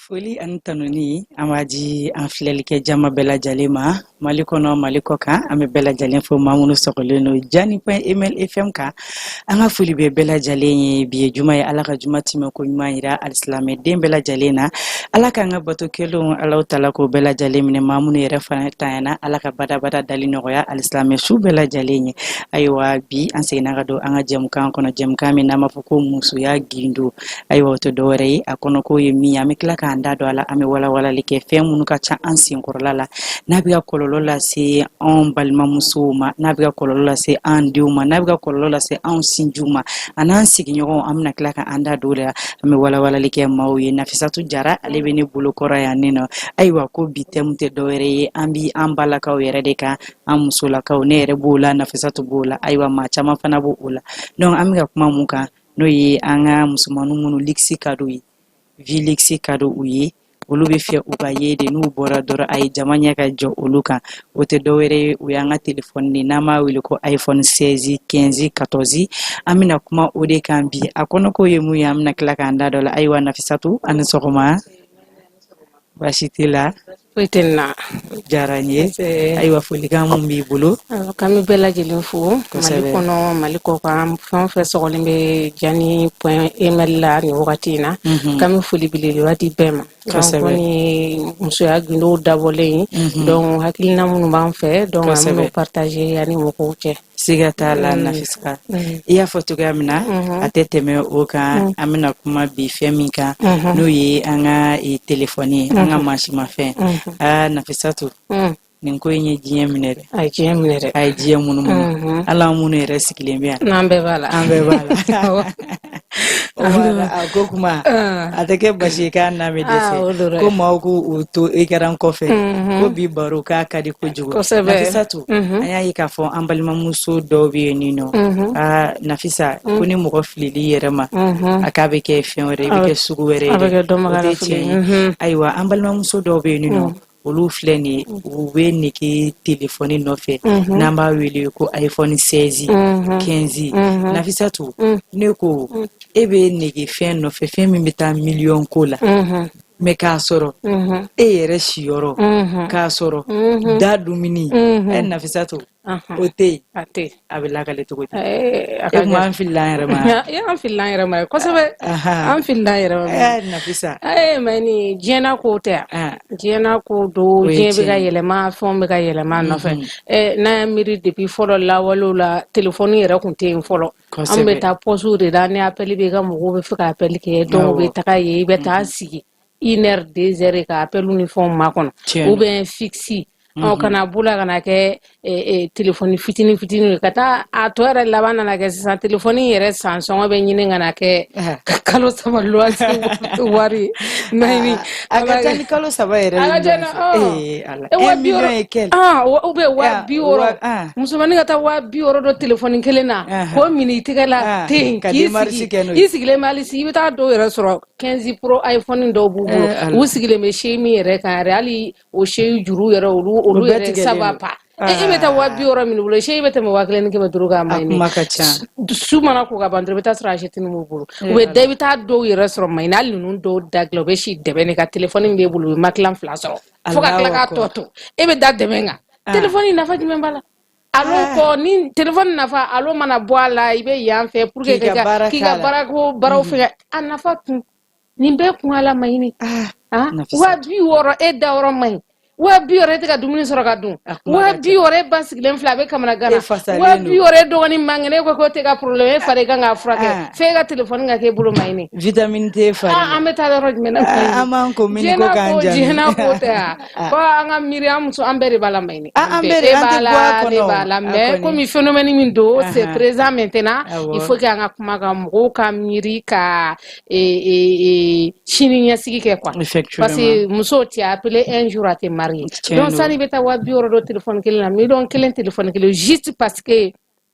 Foli ani tanuni an b'a di an filɛlikɛ jama bɛɛ lajɛlen ma Mali kɔnɔ, Mali kɔ kan. An bɛ bɛɛ lajɛlen fo, maa minnu sɔgɔlen don Jani point ml FM kan, an ka foli bɛ bɛɛ lajɛlen ye. Bi ye juma ye, Ala ka juma tɛmɛ ko ɲuman yira alisilamɛden bɛɛ lajɛlen na. Ala k'an ka bato kɛlenw, Alahu taala k'o bɛɛ lajɛlen minɛ. Maa minnu yɛrɛ fana tanyana, Ala ka badabada dali nɔgɔya alisilamɛ su bɛɛ lajɛlen ye. Ayiwa, bi an seginna ka don an ka jɛmukan kɔnɔ, jɛmukan min n'an b'a fɔ ko musoya gindo. Ayiwa, o tɛ dɔwɛrɛ ye, a kɔnɔko ye min ye, an bɛ tila k'an da don a la. An bɛ walawalali kɛ fɛn minnu ka ca an senkɔrɔla la, n'a bɛ ka kɔlɔlɔ lase anw balimamusow ma, n'a bɛ ka kɔlɔlɔ lase an denw ma, n'a bɛ ka kɔlɔlɔ lase anw sinjiw ma an'an sigiɲɔgɔnw. An bɛna tila k'an da don o la, an bɛ walawalali kɛ maaw ye. Nafisatu Jara, ale bɛ ne bolo kɔrɔ yan ne nɔ. Ayiwa, ko bi thème tɛ dɔwɛrɛ ye, an bi an balakaw yɛrɛ de kan, an musolakaw. Ne yɛrɛ b'o la, Nafisatu b'o la, ayiwa, maa caman fana b'o la. Donc an bɛ ka kuma mun kan, n'o ye an ka musomaninw minnu luxe ka d'u ye, vie luxe ka di u ye, olu bɛ fɛ u ka ye de, n'u bɔra dɔrɔn a ye jama ɲɛ ka jɔ olu kan. O tɛ dɔwɛrɛ ye, o y'an ka telefɔni de, n'an b'a wele ko iPhone 16, 15, 14. An bɛna kuma o de kan bi. A kɔnɔko ye mun ye, an bɛna tila k'an da don a la. Ayiwa, Nafisatu, a ni sɔgɔma. Baasi t'i la? Foyi tɛ n na. Diyara n ye. Ayiwa, folikan mun b'i bolo? K'an bɛ bɛɛ lajɛlen fo, Mali kɔnɔ, Mali kɔ kan, fɛn o fɛn sɔgɔlen bɛ Jani point ml la nin wagati in na, k'an bɛ foli belebeleba di bɛɛ ma. Donc ni musoya gundow dabɔlen ye, donc hakilina minnu b'an fɛ, donc an bɛn'o partager ani mɔgɔw cɛ. Siga t'a la. Nafisa, i y'a fɔ cogoya min na, a tɛ tɛmɛ o kan. An bɛna kuma bi fɛn min kan, n'o ye an ka telefɔni ye, an ka mansimafɛn. Aa Nafisatu, nin ko in ye diɲɛ minɛ dɛ. A ye diɲɛ minɛ dɛ. A ye diɲɛ munumunu. Hali an minnu yɛrɛ sigilen bɛ yan. N'an bɛɛ b'a la. An bɛɛ b'a la. Wala, a ko kuma a tɛ kɛ basi ye k'an n'a bɛ dɛsɛ ko maaw k'u to écran kɔfɛ, ko bi baro k'a ka di kojugu. Nafisatu, an y'a ye k'a fɔ an balimamuso dɔw bɛ yen nin nɔ. Aa Nafisa, ko ni mɔgɔ filili yɛrɛ ma, a k'a bɛ kɛ fɛn wɛrɛ, i bɛ kɛ sugu wɛrɛ ye dɛ, o tɛ tiɲɛ ye. Ayiwa, an balimamuso dɔw bɛ yen nin nɔ, olu filɛ nin ye, u bɛ nege telefɔni nɔfɛ, n'an b'a wele ko iPhone 16, 15. Nafisatu, ne ko e bɛ nege fɛn nɔfɛ, fɛn min bɛ taa miliyɔn ko la, mais k'a sɔrɔ e yɛrɛ siyɔrɔ, k'a sɔrɔ da dumuni, ɛ Nafisatu, o tɛ yen. A tɛ. A bɛ lakale cogo di? E kuma, an filila an yɛrɛ ma. An filila an yɛrɛ ma kosɛbɛ, an filila an yɛrɛ ma. Nafisa. Mais ni diɲɛna ko tɛ yan, diɲɛna ko don, diɲɛ bɛ ka yɛlɛma, fɛnw bɛ ka yɛlɛma a nɔfɛ. N'an y'a miiri, depuis fɔlɔ lawalew la, telefɔni yɛrɛ tun tɛ yen fɔlɔ. An bɛ taa poste de la, ni appel bɛ ka mɔgɔw bɛ fɛ ka appel kɛ, donc u bɛ taga yen, i bɛ taa sigi une heure, 2 heures ka appel ni fɛnw makɔnɔ, ou bien fixe. Ɔ kana b'o la ka na kɛ telefɔni fitinin fitinin ye, ka taa a tɔ yɛrɛ laban nana kɛ sisan telefɔni yɛrɛ san sɔngɔ bɛ ɲini ka na kɛ kalo 3 luwanse wari. A ka ca ni kalo 3 yɛrɛ. A ka ca ni un million et quelque. Ou bien 60 000. Musomanin ka taa 60 000 don telefɔni kelen na k'o minɛ i tɛgɛ la ten, k'i sigi, i sigilen bɛ hali sigi, i bɛ taa dɔw yɛrɛ sɔrɔ 15 Pro iPhone dɔw b'u bolo, u sigilen bɛ se min yɛrɛ kan yɛrɛ, hali o seyi juru yɛrɛ, olu yɛrɛ ça va pas. E bɛ taa 60 000 min bolo, seyi bɛ tɛmɛ 1500 kan. Maɲini, kuma ka ca. Su mana ko ka ban dɔrɔn, i bɛ taa sɔrɔ achetini b'u bolo, u bɛ da, i bɛ taa dɔw yɛrɛ sɔrɔ Maɲini, hali ninnu dɔw da dilan, u bɛ si dɛbɛ de ka telefɔni min b'e bolo, u bɛ makilan fila sɔrɔ fo ka tila k'a tɔ to e bɛ da dɛmɛ kan. Telefɔni nafa jumɛn b'a la? Alo kɔ ni telefɔni nafa, alo mana bɔ a la, i bɛ yan fɛ pour que k'i ka baarako baaraw fɛngɛ, a nafa kun nin bɛɛ kun ala Maɲini. 60 000, e da yɔrɔ man ɲi. 60 000, e tɛ ka dumuni sɔrɔ ka dun. 60 000, e ba sigilen filɛ, a bɛ kamana gan na. 60 000, e dɔgɔnin man kɛnɛ, e ko k'o tɛ ka problème, e fari kan k'a furakɛ, f'e ka telefɔni ka k'e bolo Maɲini. Vitamine tɛ fari. An bɛ taa yɔrɔ jumɛn na? An b'an ko min ko k'an jaabi. Diɲɛna ko tɛ yan ko an ka miiri, an muso, an bɛɛ de b'a la Maɲini. An bɛɛ de, an tɛ bɔ a kɔnɔ. Ne b'a la, mais komi phénomène min don, c'est présent maintenant, il faut que an ka kuma kan, mɔgɔw ka miiri ka sini ɲɛsigi kɛ quoi. Parce que muso, tu es appelé un jour à te marier, donc sani i bɛ taa 60 000 don téléphone kelen na, miliyɔn 1 téléphone kelen, juste parce que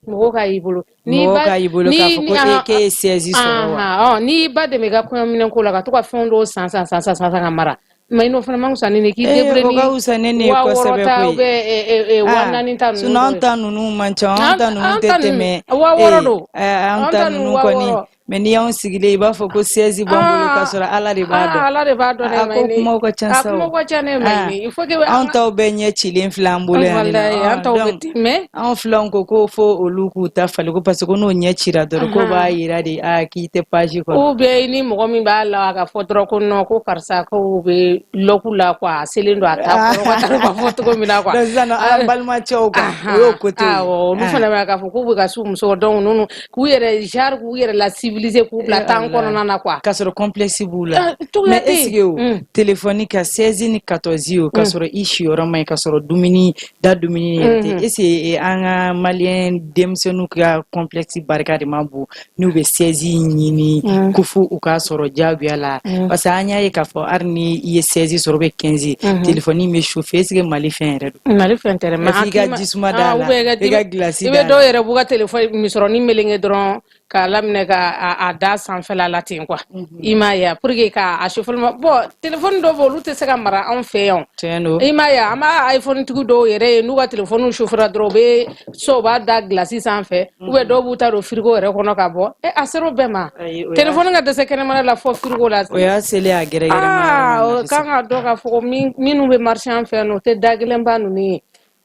mɔgɔw ka y'i bolo. Mɔgɔw ka y'i bolo k'a fɔ ko e k'e ye 16 sɔrɔ wa. N'i ba dɛmɛ i ka kɔɲɔminɛn ko la, ka to ka fɛn dɔw san san san san san ka mara, mais n'o fana man fisa ni k'i débrouiller. O ka fisa ni nin ye kosɛbɛ koyi. 60 000 ta ou bien 40 000 ta ninnu. Sinon an ta ninnu man ca, an ta ninnu tɛ tɛmɛ. 60 000 don. An ta ninnu kɔni. Mais n'i y'anw sigilen, i b'a fɔ ko 16 b'an bolo, k'a sɔrɔ Ala de b'a dɔn. Ala de b'a dɔn. A ko kumaw ka ca sa o. A kumaw ka ca ne ma. Il faut que anw taw bɛɛ ɲɛ cilen filɛ an bolo yan. Nɔ, an taw bɛ ten, mais anw filanw ko fo olu k'u ta falen, ko parce que n'o ɲɛ cira dɔrɔn, k'o b'a yira de a k'i tɛ page kɔnɔ. Ou bien ni mɔgɔ min b'a la, a ka fɔ dɔrɔn ko non, ko karisa ko bɛ lɔku la quoi, a selen don a ta kɔrɔ ka taa b'a fɔ cogo min na quoi. Donc sisan nɔ, an balimacɛw kan, o y'o côté ye. Awɔ, olu fana bɛ k'a fɔ k'u bɛ ka s'u muso, donc ninnu k'u yɛrɛ genre k'u yɛrɛ la civiliser, k'u bila temps kɔnɔna na quoi. K'a sɔrɔ complexe b'u la. Mais est ce que o téléphone ka 16 ni 14 o, k'a sɔrɔ i siyɔrɔ ma ɲi, k'a sɔrɔ dumuni da dumuni yɛrɛ tɛ, est ce que an ka malien denmisɛnninw ka complexe barika de ma bon n'u bɛ 16 ɲini ko fo u k'a sɔrɔ diyagoya la? Parce que an y'a ye k'a fɔ hali ni i ye 16 sɔrɔ ou bien 15, téléphone bɛ chauffer. Est ce que Mali fɛn yɛrɛ don? Mali fɛn tɛ dɛ. Mais f'i ka jisuma d'a la, i ka glace d'a la. I bɛ dɔw yɛrɛ b'u ka téléphone misɔrɔnin meleke dɔrɔn k'a laminɛ ka a da sanfɛla la ten quoi, i m'a ye, pour que k'a chauffer. Bon, téléphone dɔw bɛ, olu tɛ se ka mara anw fɛ yan. Tiɲɛ don. I m'a ye, an b'a iPhone tigi dɔw yɛrɛ ye, n'u ka téléphone chauffera dɔrɔn, u bɛ so, u b'a da glace sanfɛ, ou bien dɔw b'u ta don frigo yɛrɛ kɔnɔ ka bɔ. A ser'o bɛɛ ma, téléphone ka dɛsɛ kɛnɛmana la fɔ frigo la. O y'a selen a gɛrɛgɛrɛ ma. Aa, o kan ka dɔn k'a fɔ ko minnu bɛ marché an fɛ yan nɔ, o tɛ da gɛlɛnba ninnu ye,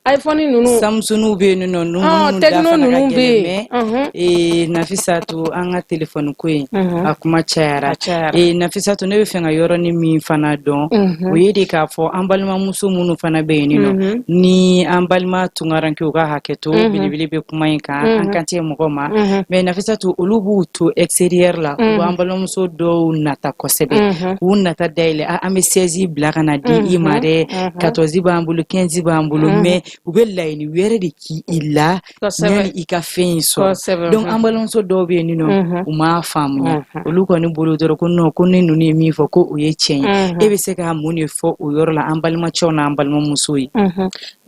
iPhone ninnu. Samsung bɛ yen nɔ, ninnu da fana ka gɛlɛn, mais Nafisatu, an ka téléphone ko in, a kuma cayara. Nafisatu, ne bɛ fɛ ka yɔrɔnin min fana dɔn, o ye de k'a fɔ an balimamuso minnu fana bɛ yen nɔ, ni an balima tunkarankew ka hakɛ to, belebele bɛ kuma in kan, an kan tɛ mɔgɔ ma, mais Nafisatu, olu b'u to extérieur la, u b'an balimamuso dɔw nata kosɛbɛ, k'u nata dayɛlɛ, an bɛ 16 bila ka na di i ma dɛ, 14 b'an bolo, 15 b'an bolo, mais u bɛ laɲini wɛrɛ de k'i la yanni i ka fɛn in sɔrɔ. Donc an balimamuso dɔw bɛ yen nɔ, u m'a faamuya, olu kɔni bolo dɔrɔn ko non, ko ni ninnu ye min fɔ, ko o ye tiɲɛ ye. E bɛ se ka mun de fɔ o yɔrɔ la an balimacɛw n'an balimamusow ye?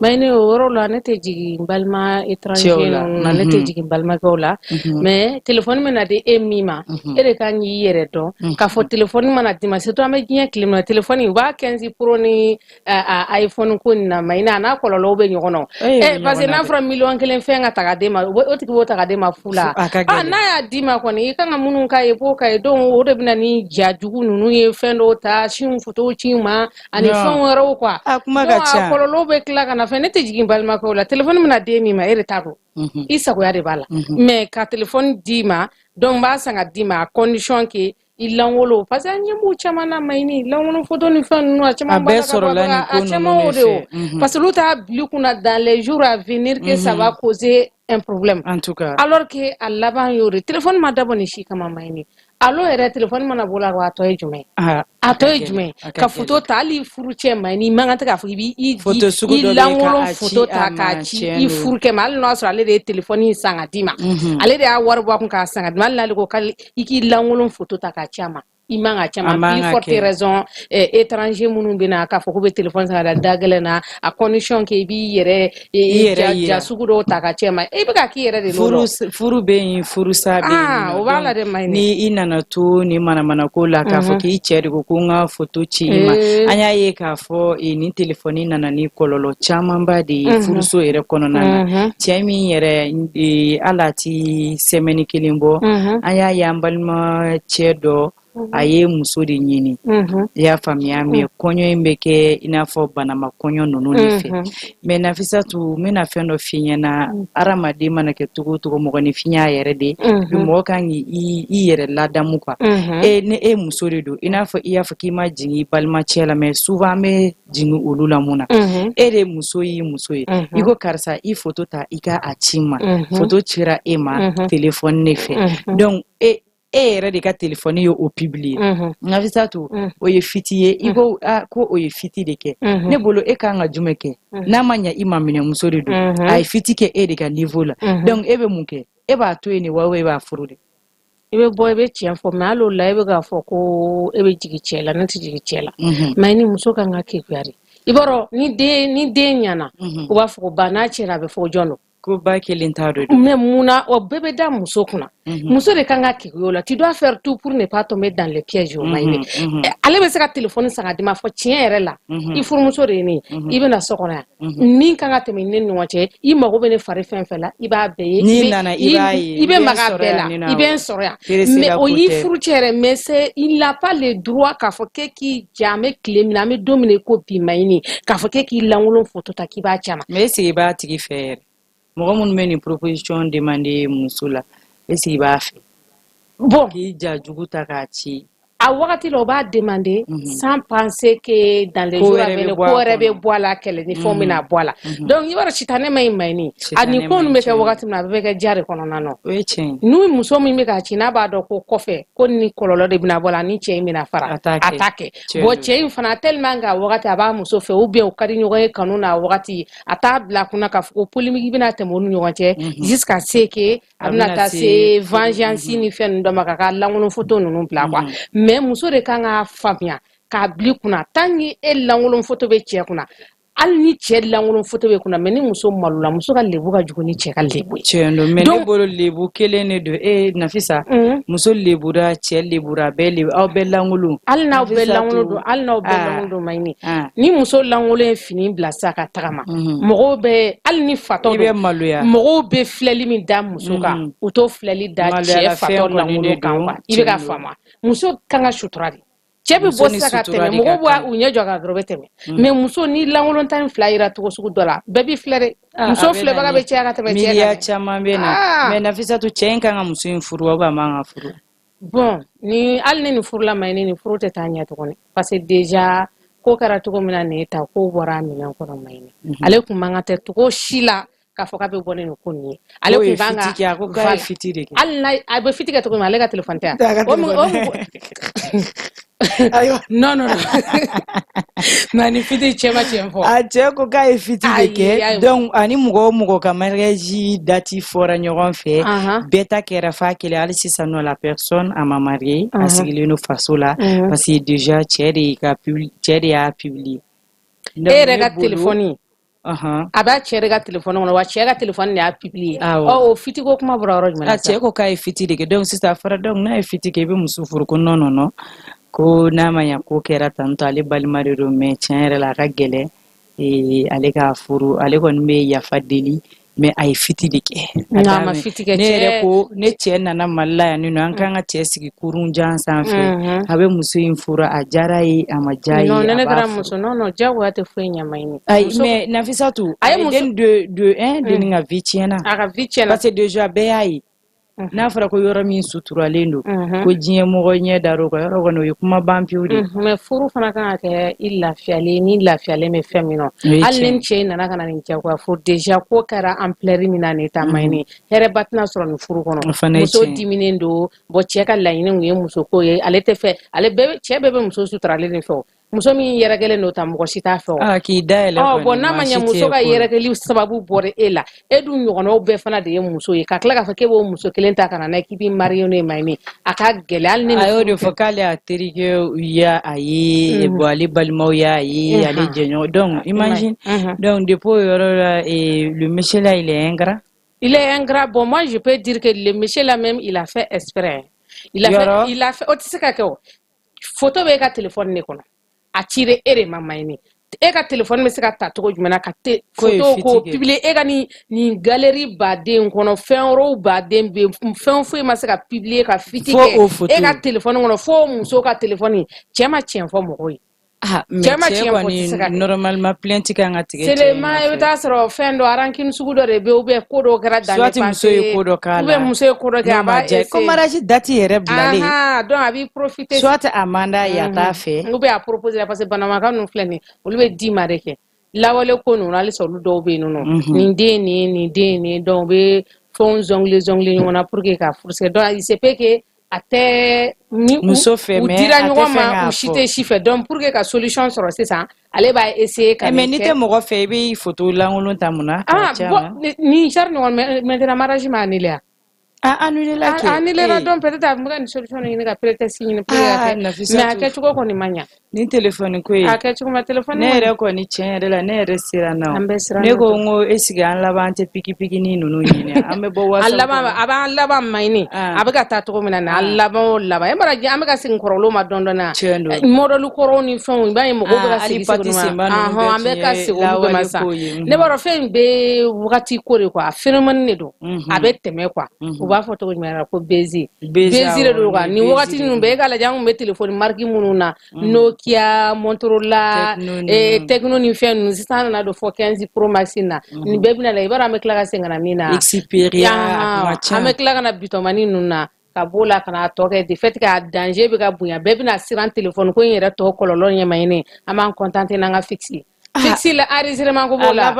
Mais ne, o yɔrɔ la, ne tɛ jigin balima étranger ninnu na, ne tɛ jigin balimakɛw la, mais téléphone bɛna di e min ma, e de kan k'i yɛrɛ dɔn k'a fɔ téléphone mana d'i ma, surtout an bɛ diɲɛ tile min na, téléphone u b'a 15 Pro ni iPhone ko nin na, mais a n'a kɔlɔlɔw bɛ ɲɔgɔn na, parce que n'a fɔra miliyɔn 1 fɛn ka ta ka d'e ma, o tigi b'o ta ka d'e ma fu la. N'a y'a d'i ma kɔni, i kan ka minnu k'a ye, i b'o k'a ye. Donc o de bɛ na ni ja jugu ninnu ye, fɛn dɔw ta siw photo ci ma ani fɛn wɛrɛw quoi. A kuma ka ca. A kɔlɔlɔw bɛ tila ka na fɛn. Ne tɛ jigin balimakɛw la. Téléphone bɛna d'e min ma, e de t'a dɔn, i sagoya de b'a la, mais ka téléphone d'i ma, donc n b'a san ka d'i ma à condition que i lankolon, parce que an ɲɛ b'u caman na, Mayini, lankolon photo ni fɛn ninnu, a caman. A bɛɛ sɔrɔla nin ko a caman o de o, parce que olu t'a bila kunna dans les jours à venir que ça va causer un problème. En tout cas. Alors que a laban y'o de, téléphone ma dabɔ nin si kama, Mayini. Alo yɛrɛ, téléphone mana bɔ la, a tɔ ye jumɛn? A tɔ ye jumɛn? Ka photo ta hali furu cɛ ma, ni man kan tɛ k'a fɔ i b'i i lankolon photo ta k'a ci i furukɛ ma, hali n'o y'a sɔrɔ ale de ye téléphone san ka d'i ma, ale de y'a wari bɔ a kun k'a san ka d'i ma, hali n'ale ko k'ale i k'i lankolon photo ta k'a ci a ma, i man ka caman. Plus forte raison étranger minnu bɛ na k'a fɔ k'u bɛ téléphone san ka da gɛlɛn na, à condition que i b'i yɛrɛ ja sugu dɔw ta ka cɛ ma, i bɛ ka k'i yɛrɛ de. Furu bɛ yen, furusa bɛ yen. O b'a la dɛ, Mayini. Ni i nana to ni manamanako la k'a fɔ k'i cɛ de ko ko n ka photo ci i ma, an y'a ye k'a fɔ nin téléphone nana ni kɔlɔlɔ camanba de ye furuso yɛrɛ kɔnɔna na. Cɛ min yɛrɛ, hali a ti semaine kelen bɔ, an y'a ye an balima cɛ dɔ, a ye muso de ɲini, i y'a faamuya, mais kɔɲɔ in bɛ kɛ i n'a fɔ banama kɔɲɔ ninnu de fɛ. Mais Nafisatu, n bɛna fɛn dɔ f'i ɲɛna: hadamaden mana kɛ cogo o cogo, mɔgɔninfin y'a yɛrɛ de, mɔgɔ kan k'i i yɛrɛ ladamu quoi. E ni e muso de don, i n'a fɔ i y'a fɔ k'i ma jigin i balimacɛ la, mais souvent an bɛ jigin olu la. Mun na? E de muso y'i muso ye, i ko karisa, i photo ta i ka a ci n ma. Photo cira e ma téléphone de fɛ, donc e yɛrɛ de ka téléphone ye o publier. Nafisatu, o ye fuite ye. I ko ko o ye fuite de kɛ. Ne bolo, e kan ka jumɛn kɛ? N'a ma ɲɛ i ma minɛmuso de don, a ye fuite kɛ e de ka niveau la, donc e bɛ mun kɛ? E b'a to yen de wa, e b'a furu de? I bɛ bɔ, i bɛ tiɲɛ fɔ, mais hali o la, e bɛ k'a fɔ ko e bɛ jigin cɛ la, ne tɛ jigin cɛ la. Mais ni muso kan ka kekuya de, i b'a dɔn, ni den ɲɛna, u b'a fɔ ko ba, n'a tiɲɛna, a bɛ fɔ ko jɔn don. Ko ba kelen t'a dɔ. Mais mun na o bɛɛ bɛ da muso kunna? Muso de kan ka keguya o la. Tu dois faire tout pour ne pas tomber dans les pièges. O ma ɲi. Ale bɛ se ka téléphone san ka d'i ma, fɔ tiɲɛ yɛrɛ la, i furumuso de ye ne ye, i bɛna so kɔnɔ yan, min kan ka tɛmɛ ne ni ɲɔgɔn cɛ, i mago bɛ ne fari fɛn fɛn la, i b'a bɛɛ ye. N'i nana, i b'a ye. I bɛ maga a bɛɛ la, i bɛ n sɔrɔ yan. Mais o y'i furu cɛ yɛrɛ, mais c'est, il n'a pas le droit k'a fɔ k'e k'i ja. An bɛ tile min na, an bɛ don min na i ko bi, Mayini, k'a fɔ k'e k'i lankolon photo ta k'i b'a ci a ma. Mais est ce que i b'a tigi fɛ yɛrɛ? Mɔgɔ minnu bɛ nin proposition demander muso la, est ce que i b'a fɛ? Bon. K'i ja jugu ta k'a ci. A wagati la, o b'a demander sans penser que dans les jours à venir, ko wɛrɛ bɛ bɔ a la, kɛlɛ ni fɛnw bɛna bɔ a la. Donc i b'a dɔn, sitanɛ ma ɲi, Mayini. A nin ko ninnu bɛ kɛ wagati min na, a bɛɛ bɛ kɛ ja de kɔnɔna na. O ye tiɲɛ ye. N'u muso min bɛ k'a ci, n'a b'a dɔn ko kɔfɛ ko ni kɔlɔlɔ de bɛna bɔ a la, ni cɛ in bɛna fara, a t'a kɛ. Bon, cɛ in fana, tellement que a wagati a b'a muso fɛ, ou bien u ka di ɲɔgɔn ye kanu na, a wagati a t'a bila kunna k'a fɔ ko polémique bɛna tɛmɛ u ni ɲɔgɔn cɛ jusqu'à ce que a bɛna taa se vengeance ni fɛn ninnu dɔ ma, ka ka lankolon photo ninnu bila, quoi. Mais muso de kan k'a faamuya k'a bila i kunna, tant que e lankolon photo bɛ cɛ kunna, hali ni cɛ lankolon photo bɛ kunna, mais ni muso malola, muso ka lebu ka jugu ni cɛ ka lebu ye. Tiɲɛ don, mais ne bolo, lebu kelen de don. E Nafisa, muso lebura, cɛ lebura, bɛɛ lebu, aw bɛɛ lankolon. Hali n'aw bɛɛ lankolon don, hali n'aw bɛɛ lankolon don, Mayini, ni muso lankolon ye fini bila sisan ka tagama, mɔgɔw bɛ, hali ni fatɔ don, i bɛ maloya. Mɔgɔw bɛ filɛli min da muso kan, u t'o filɛli da cɛ fatɔ lankolon kan, quoi. I bɛ ka faamu? Muso kan ka sutura de. Cɛ bɛ bɔ sisan ka tɛmɛ, mɔgɔw b'a u ɲɛ jɔ kan dɔrɔn, bɛ tɛmɛ. Mais muso ni lankolon 12 yira cogo sugu dɔ la, bɛɛ b'i filɛ dɛ. Muso filɛbaga bɛ caya ka tɛmɛ cɛ kan. Miiriya caman bɛ na. Mais Nafisatu, cɛ in kan ka muso in furu wa, a man ka furu? Bon, ni hali ni nin furula, ma ni nin furu tɛ taa ɲɛ tuguni, parce que déjà ko kɛra cogo min na nin ye ta, ko bɔra a minɛn kɔnɔ, Mayini. Ale kun man kan tɛ cogo si la k'a fɔ k'a bɛ bɔ ni nin ko nin ye. Ale kun kan ka, a ko k'a ye fuite de kɛ. Hali n'a a bɛ fuite kɛ cogo min, ale ka téléphone tɛ yan. O Ayiwa. Non, non, non, nka ni fuite, cɛ ma tiɲɛ fɔ. A cɛ ko k'a ye fuite de kɛ. Donc ani mɔgɔ o mɔgɔ ka mariage date fɔra ɲɔgɔn fɛ, bɛɛ ta kɛra f'a kelen. Hali sisan nɔ, la personne a ma marié, a sigilen don faso la, parce que déjà cɛ de ka cɛ de y'a publier. E yɛrɛ ka téléphone, a b'a cɛ de ka téléphone kɔnɔ wa, cɛ ka téléphone de y'a publier. Ɔ, o fuite ko kuma bɔra yɔrɔ jumɛn na? A cɛ ko k'a ye fuite de kɛ. Donc sisan a fɔra, donc n'a ye fuite kɛ, i bɛ muso furu? Ko non, non, non, ko n'a ma ɲa ko kɛra tantɔ, ale balima de don, mais tiɲɛ yɛrɛ la, a ka gɛlɛn ale k'a furu. Ale kɔni bɛ yafa deli, mais a ye fuite de kɛ. A ma fuite kɛ. Ne yɛrɛ ko ne cɛ nana Mali la yan nɔ, an kan ka cɛ sigi kurun jan sanfɛ, a bɛ muso in furu, a diyara ye, a ma diya ye. Non, ne kɛra muso, non, non, diyagoya tɛ foyi ɲɛ, Mayini. Ayi, mais Nafisatu, a ye muso den de un den ka vie tiɲɛna. A ka vie tiɲɛna. Parce que déjà bɛɛ y'a ye. N'a fɔra ko yɔrɔ min suturalen don, ko diɲɛ mɔgɔ ɲɛ dar'o kan, yɔrɔ kɔni, o ye kuma ban pewu de. Mais furu fana kan ka kɛ i lafiyalen, ni lafiyalen bɛ fɛn min nɔ. Hali ni cɛ in nana ka na nin diyagoya furu, déjà ko kɛra ampleur min na nin ta, Mayini, hɛrɛba tɛna sɔrɔ nin furu kɔnɔ. Muso diminen don. Bon, cɛ ka laɲini kun ye muso ko ye, ale tɛ fɛ, ale bɛɛ, cɛ bɛɛ bɛ muso suturalen de fɛ. O muso min yɛrɛkɛlen don ta, mɔgɔ si t'a fɛ o. Ah, k'i dayɛlɛ. Ɔ bon, n'a ma ɲɛ muso ka yɛrɛkɛli sababu bɔra e la, e dun ɲɔgɔnnaw bɛɛ fana de ye muso ye, ka tila k'a fɔ k'e b'o muso kelen ta ka na n'a ye k'i b'i marier n'o ye, Mayini, a ka gɛlɛn hali ni. A y'o de fɔ k'ale a terikɛ y'a a ye, bon, ale balimaw y'a ye, ale jɛɲɔgɔn. Donc imagine, donc depuis o yɔrɔ la, le monsieur là, il est ingrat. Il est ingrat. Bon, moi je peux dire que le monsieur là même, il a fait exprès. Il a fait, il a fait. O tɛ se ka kɛ o. Photo bɛ e ka téléphone de kɔnɔ, a cire e de ma, Mayini. E ka téléphone bɛ se ka ta cogo jumɛn na ka te photo ko publier e ka nin galerie baden kɔnɔ? Fɛn wɛrɛw baden bɛ, fɛn foyi ma se ka publier ka fuite kɛ e ka téléphone kɔnɔ fo muso ka téléphone. Cɛ ma tiɲɛ fɔ mɔgɔw ye. Ah, mais cɛ kɔni, normalement plainte kan ka tigɛ. Seulement i bɛ taa sɔrɔ fɛn dɔ, rancune sugu dɔ de bɛ yen, ou bien ko dɔ kɛra dans le passé, soit muso ye ko dɔ k'a la, ou bien muso ye ko dɔ kɛ, a b'a essayer. Ko mariage date yɛrɛ bilalen. Donc a b'i profiter. Soit a man d'a ye, a t'a fɛ. Ou bien a proposer, parce que banabagatɔ ninnu filɛ nin ye, olu bɛ di ma de kɛ. Lawale ko ninnu, halisa olu dɔw bɛ yen nɔ, nin den nin, nin den nin, donc u bɛ fɛnw jongler jongler ɲɔgɔn na pour que ka furu sigi. Donc il se peut que a tɛ ni muso fɛ, u dira ɲɔgɔn ma, u si tɛ si fɛ. Donc pour que ka solution sɔrɔ sisan, ale b'a essayer ka Mais n'i tɛ mɔgɔ fɛ, i bɛ photo lankolon ta mun na? Ah bon, nin genre ɲɔgɔn, maintenant mariage ma annulé. A annulé la kɛ. A annulé la. Donc peut-être a bɛ ka nin solution ɲini, ka prétexte ɲini pour que ka kɛ, mais a kɛcogo kɔni ma ɲa. Ni telefɔni ko ye. A kɛcogo ma, telefɔni. Ne yɛrɛ kɔni, tiɲɛ yɛrɛ la, ne yɛrɛ siranna. An bɛɛ siranna. Ne ko n ko est-ce que an laban tɛ pikipikini ninnu ɲini, an bɛ bɔ WhatsApp. A laban, a b'an laban maɲini. A bɛ ka taa cogo min na nin, a laban o laban, e mara, an bɛ ka segin kɔrɔlenw ma dɔɔnin dɔɔnin. Tiɲɛ don. Modèle kɔrɔw ni fɛnw, i b'a ye mɔgɔw bɛ ka segin segin ma. An bɛ ka segin olu bɛɛ ma sisan. Ne b'a dɔn, fɛn in bɛ wagati ko de quoi, a phénomène de don, a bɛ tɛmɛ quoi. U b'a fɔ cogo jumɛn na ko buzz buzz de don quoi. Nin wagati ninnu bɛɛ, e k'a lajɛ, an kun bɛ téléphone marque minnu na, Nokia, Motorola, Tecno ni fɛn ninnu, sisan an nana don fɔ 15 Pro Max na. Nin bɛɛ bɛna la, i b'a dɔn, an bɛ tila ka segin ka na min na. Xperia. An bɛ tila ka na bitɔnmani ninnu na, ka b'o la ka na tɔ kɛ. De fait que a danger bɛ ka bonya, bɛɛ bɛna siran téléphone ko in yɛrɛ tɔ kɔlɔlɔ ɲɛmaɲini. An b'an contenter n'an ka fixe fixe la, enregistrement ko b'o la,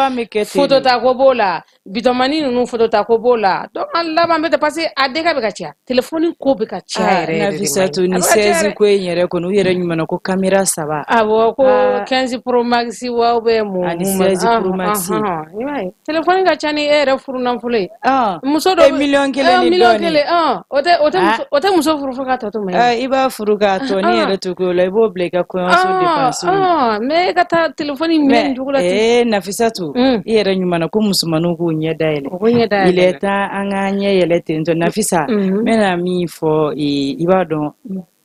photo ta ko b'o la, bitɔnmani ninnu photo ta ko b'o la. Donc an laban bɛ ten, parce que a dégâts bɛ ka caya, téléphone ko bɛ ka caya yɛrɛ yɛrɛ de. Nafisatu, ni 16 ko in yɛrɛ kɔni, u yɛrɛ ɲuman ko caméra saba. Awɔ, ko 15 Pro Max wa, ou bien mun? Ani 16 Pro Max. I m'a ye, téléphone ka ca ni e yɛrɛ furu nafolo ye. Muso dɔ miliyɔn kelen ni miliyɔn kelen, o tɛ muso furu fo k'a tɔ to ma. I b'a furu k'a tɔ ni yɛrɛ to ko la, i b'o bila i ka kɔɲɔso dépense. Mais e ka taa téléphone minɛ nin cogo la ten. Ee Nafisatu, i yɛrɛ ɲuman na ko musomaninw k'u ɲɛ dayɛlɛ. U k'u ɲɛ dayɛlɛ. Il est temps an k'an ɲɛ yɛlɛ ten tɔ. Nafisa, n bɛna min fɔ, i b'a dɔn,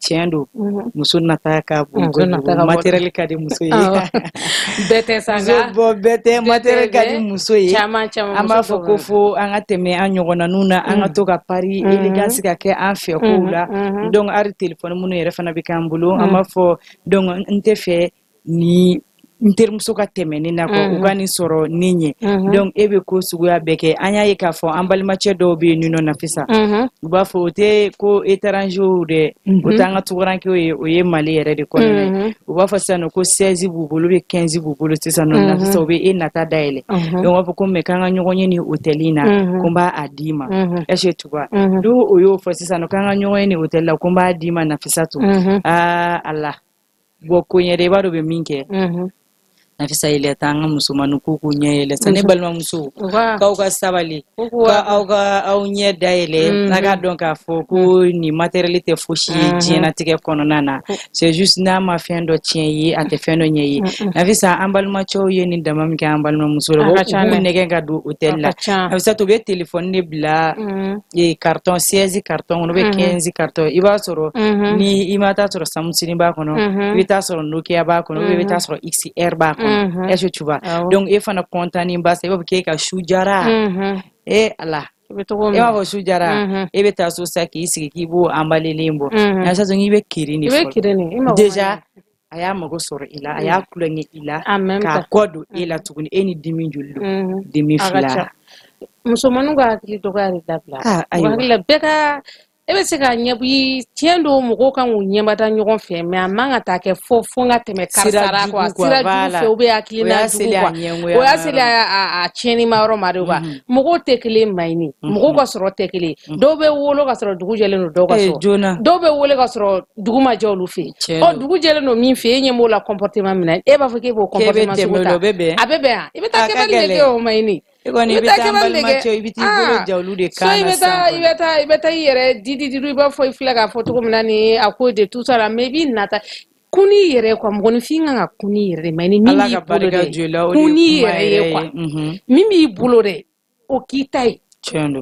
tiɲɛ don, muso nata ka bon kojugu, matériel ka di muso ye. Bɛɛ tɛ sa. Nka bɔn, bɛɛ tɛ, matériel ka di muso ye. Caman caman. An b'a fɔ ko fo an ka tɛmɛ an ɲɔgɔnnaninw na, an ka to ka pari élégance ka kɛ an fɛ kow la. Donc hali téléphone minnu yɛrɛ fana bɛ k'an bolo, an b'a fɔ donc n tɛ fɛ ni n terimuso ka tɛmɛ ne na quoi, u ka nin sɔrɔ ne ɲɛ. Donc e bɛ ko suguya bɛɛ kɛ. An y'a ye k'a fɔ an balimacɛ dɔw bɛ yen nɔ, Nafisa, u b'a fɔ o tɛ ko étranger dɛ, o t'an ka tunkarankew ye, o ye Mali yɛrɛ de kɔnɔna ye. U b'a fɔ sisan nɔ ko 16 b'u bolo, bɛ 15 b'u bolo sisan nɔ. Nafisa, u bɛ e nata dayɛlɛ. Donc u b'a fɔ ko mais k'an ka ɲɔgɔn ye nin hôtel in na, ko n b'a a d'i ma. Est-ce que tu vois? N'o o y'o fɔ sisan nɔ k'an ka ɲɔgɔn ye nin hôtel la, ko n b'a d'i ma, Nafisa to, aa Ala, bɔ ko ɲɛ dɛ, i b'a dɔn u bɛ min kɛ. Nafisa, il est temps an ka musomaninw k'u k'u ɲɛ yɛlɛ sa. Ne balimamuso, k'aw ka sabali, k'aw ka aw ɲɛ dayɛlɛ, n'a k'a dɔn k'a fɔ ko nin matériel tɛ fosi ye diɲɛnatigɛ kɔnɔna na. C'est juste n'a ma fɛn dɔ tiɲɛ ye, a tɛ fɛn dɔ ɲɛ ye. Nafisa, an balimacɛw ye nin dama min kɛ an balimamuso la, u b'u nɛgɛn ka don hôtel la. Nafisa to, u bɛ téléphone de bila carton, 16 carton kɔnɔ, ou bien 15 carton. I b'a sɔrɔ ni i ma taa sɔrɔ Samsung b'a kɔnɔ, i bɛ taa sɔrɔ Nokia b'a kɔnɔ, ou bien i bɛ taa sɔrɔ XR b'a kɔnɔ. Est-ce que tu vois? Donc e fana content ni ba sa, i b'a fɔ k'e ka su jara. E Ala, e b'a fɔ su jara, e bɛ taa so sa k'i sigi k'i b'o emballelen bɔ. Nafisa, i bɛ kirin de fɔlɔ. Déjà a y'a mago sɔrɔ i la, a y'a tulonkɛ i la k'a kɔ don e la tuguni. E ni dimi joli don? Dimi fila. Musomaninw ka hakili dɔgɔya de dabila. Ayiwa, hakili bɛɛ ka e bɛ se ka ɲɛ tiɲɛ don, mɔgɔw kan k'u ɲɛmada ɲɔgɔn fɛ, mais a man ka taa kɛ fo fo n ka tɛmɛ karisa la quoi, sira jugu fɛ, ou bien hakilina jugu quoi. O y'a seli a tiɲɛni ma yɔrɔ ma de quoi. Mɔgɔw tɛ kelen, maɲini mɔgɔw ka sɔrɔ tɛ kelen. Dɔw bɛ wolo ka sɔrɔ dugu jɛlen don dɔw ka so, dɔw bɛ wele ka sɔrɔ dugu ma jɛ olu fɛ yen. Ɔ, dugu jɛlen don min fɛ, e ɲɛ b'o la comportement min na, e b'a fɔ k'e b'o comportement sugu ta, a bɛ bɛn? A bɛ taa kɛbali de kɛ o, maɲini. E kɔni, i bɛ taa balimacɛ, i bɛ t'i bolo ja olu de kan na. So i bɛ taa i yɛrɛ di di di, i b'a fɔ i filɛ k'a fɔ cogo min na ni à cause de tout ça la, mais i b'i nata kun n'i yɛrɛ quoi. Mɔgɔninfin kan ka kun n'i yɛrɛ de ma, ni min b'i bolo dɛ, kun n'i yɛrɛ ye quoi. Min b'i bolo dɛ, o k'i ta ye.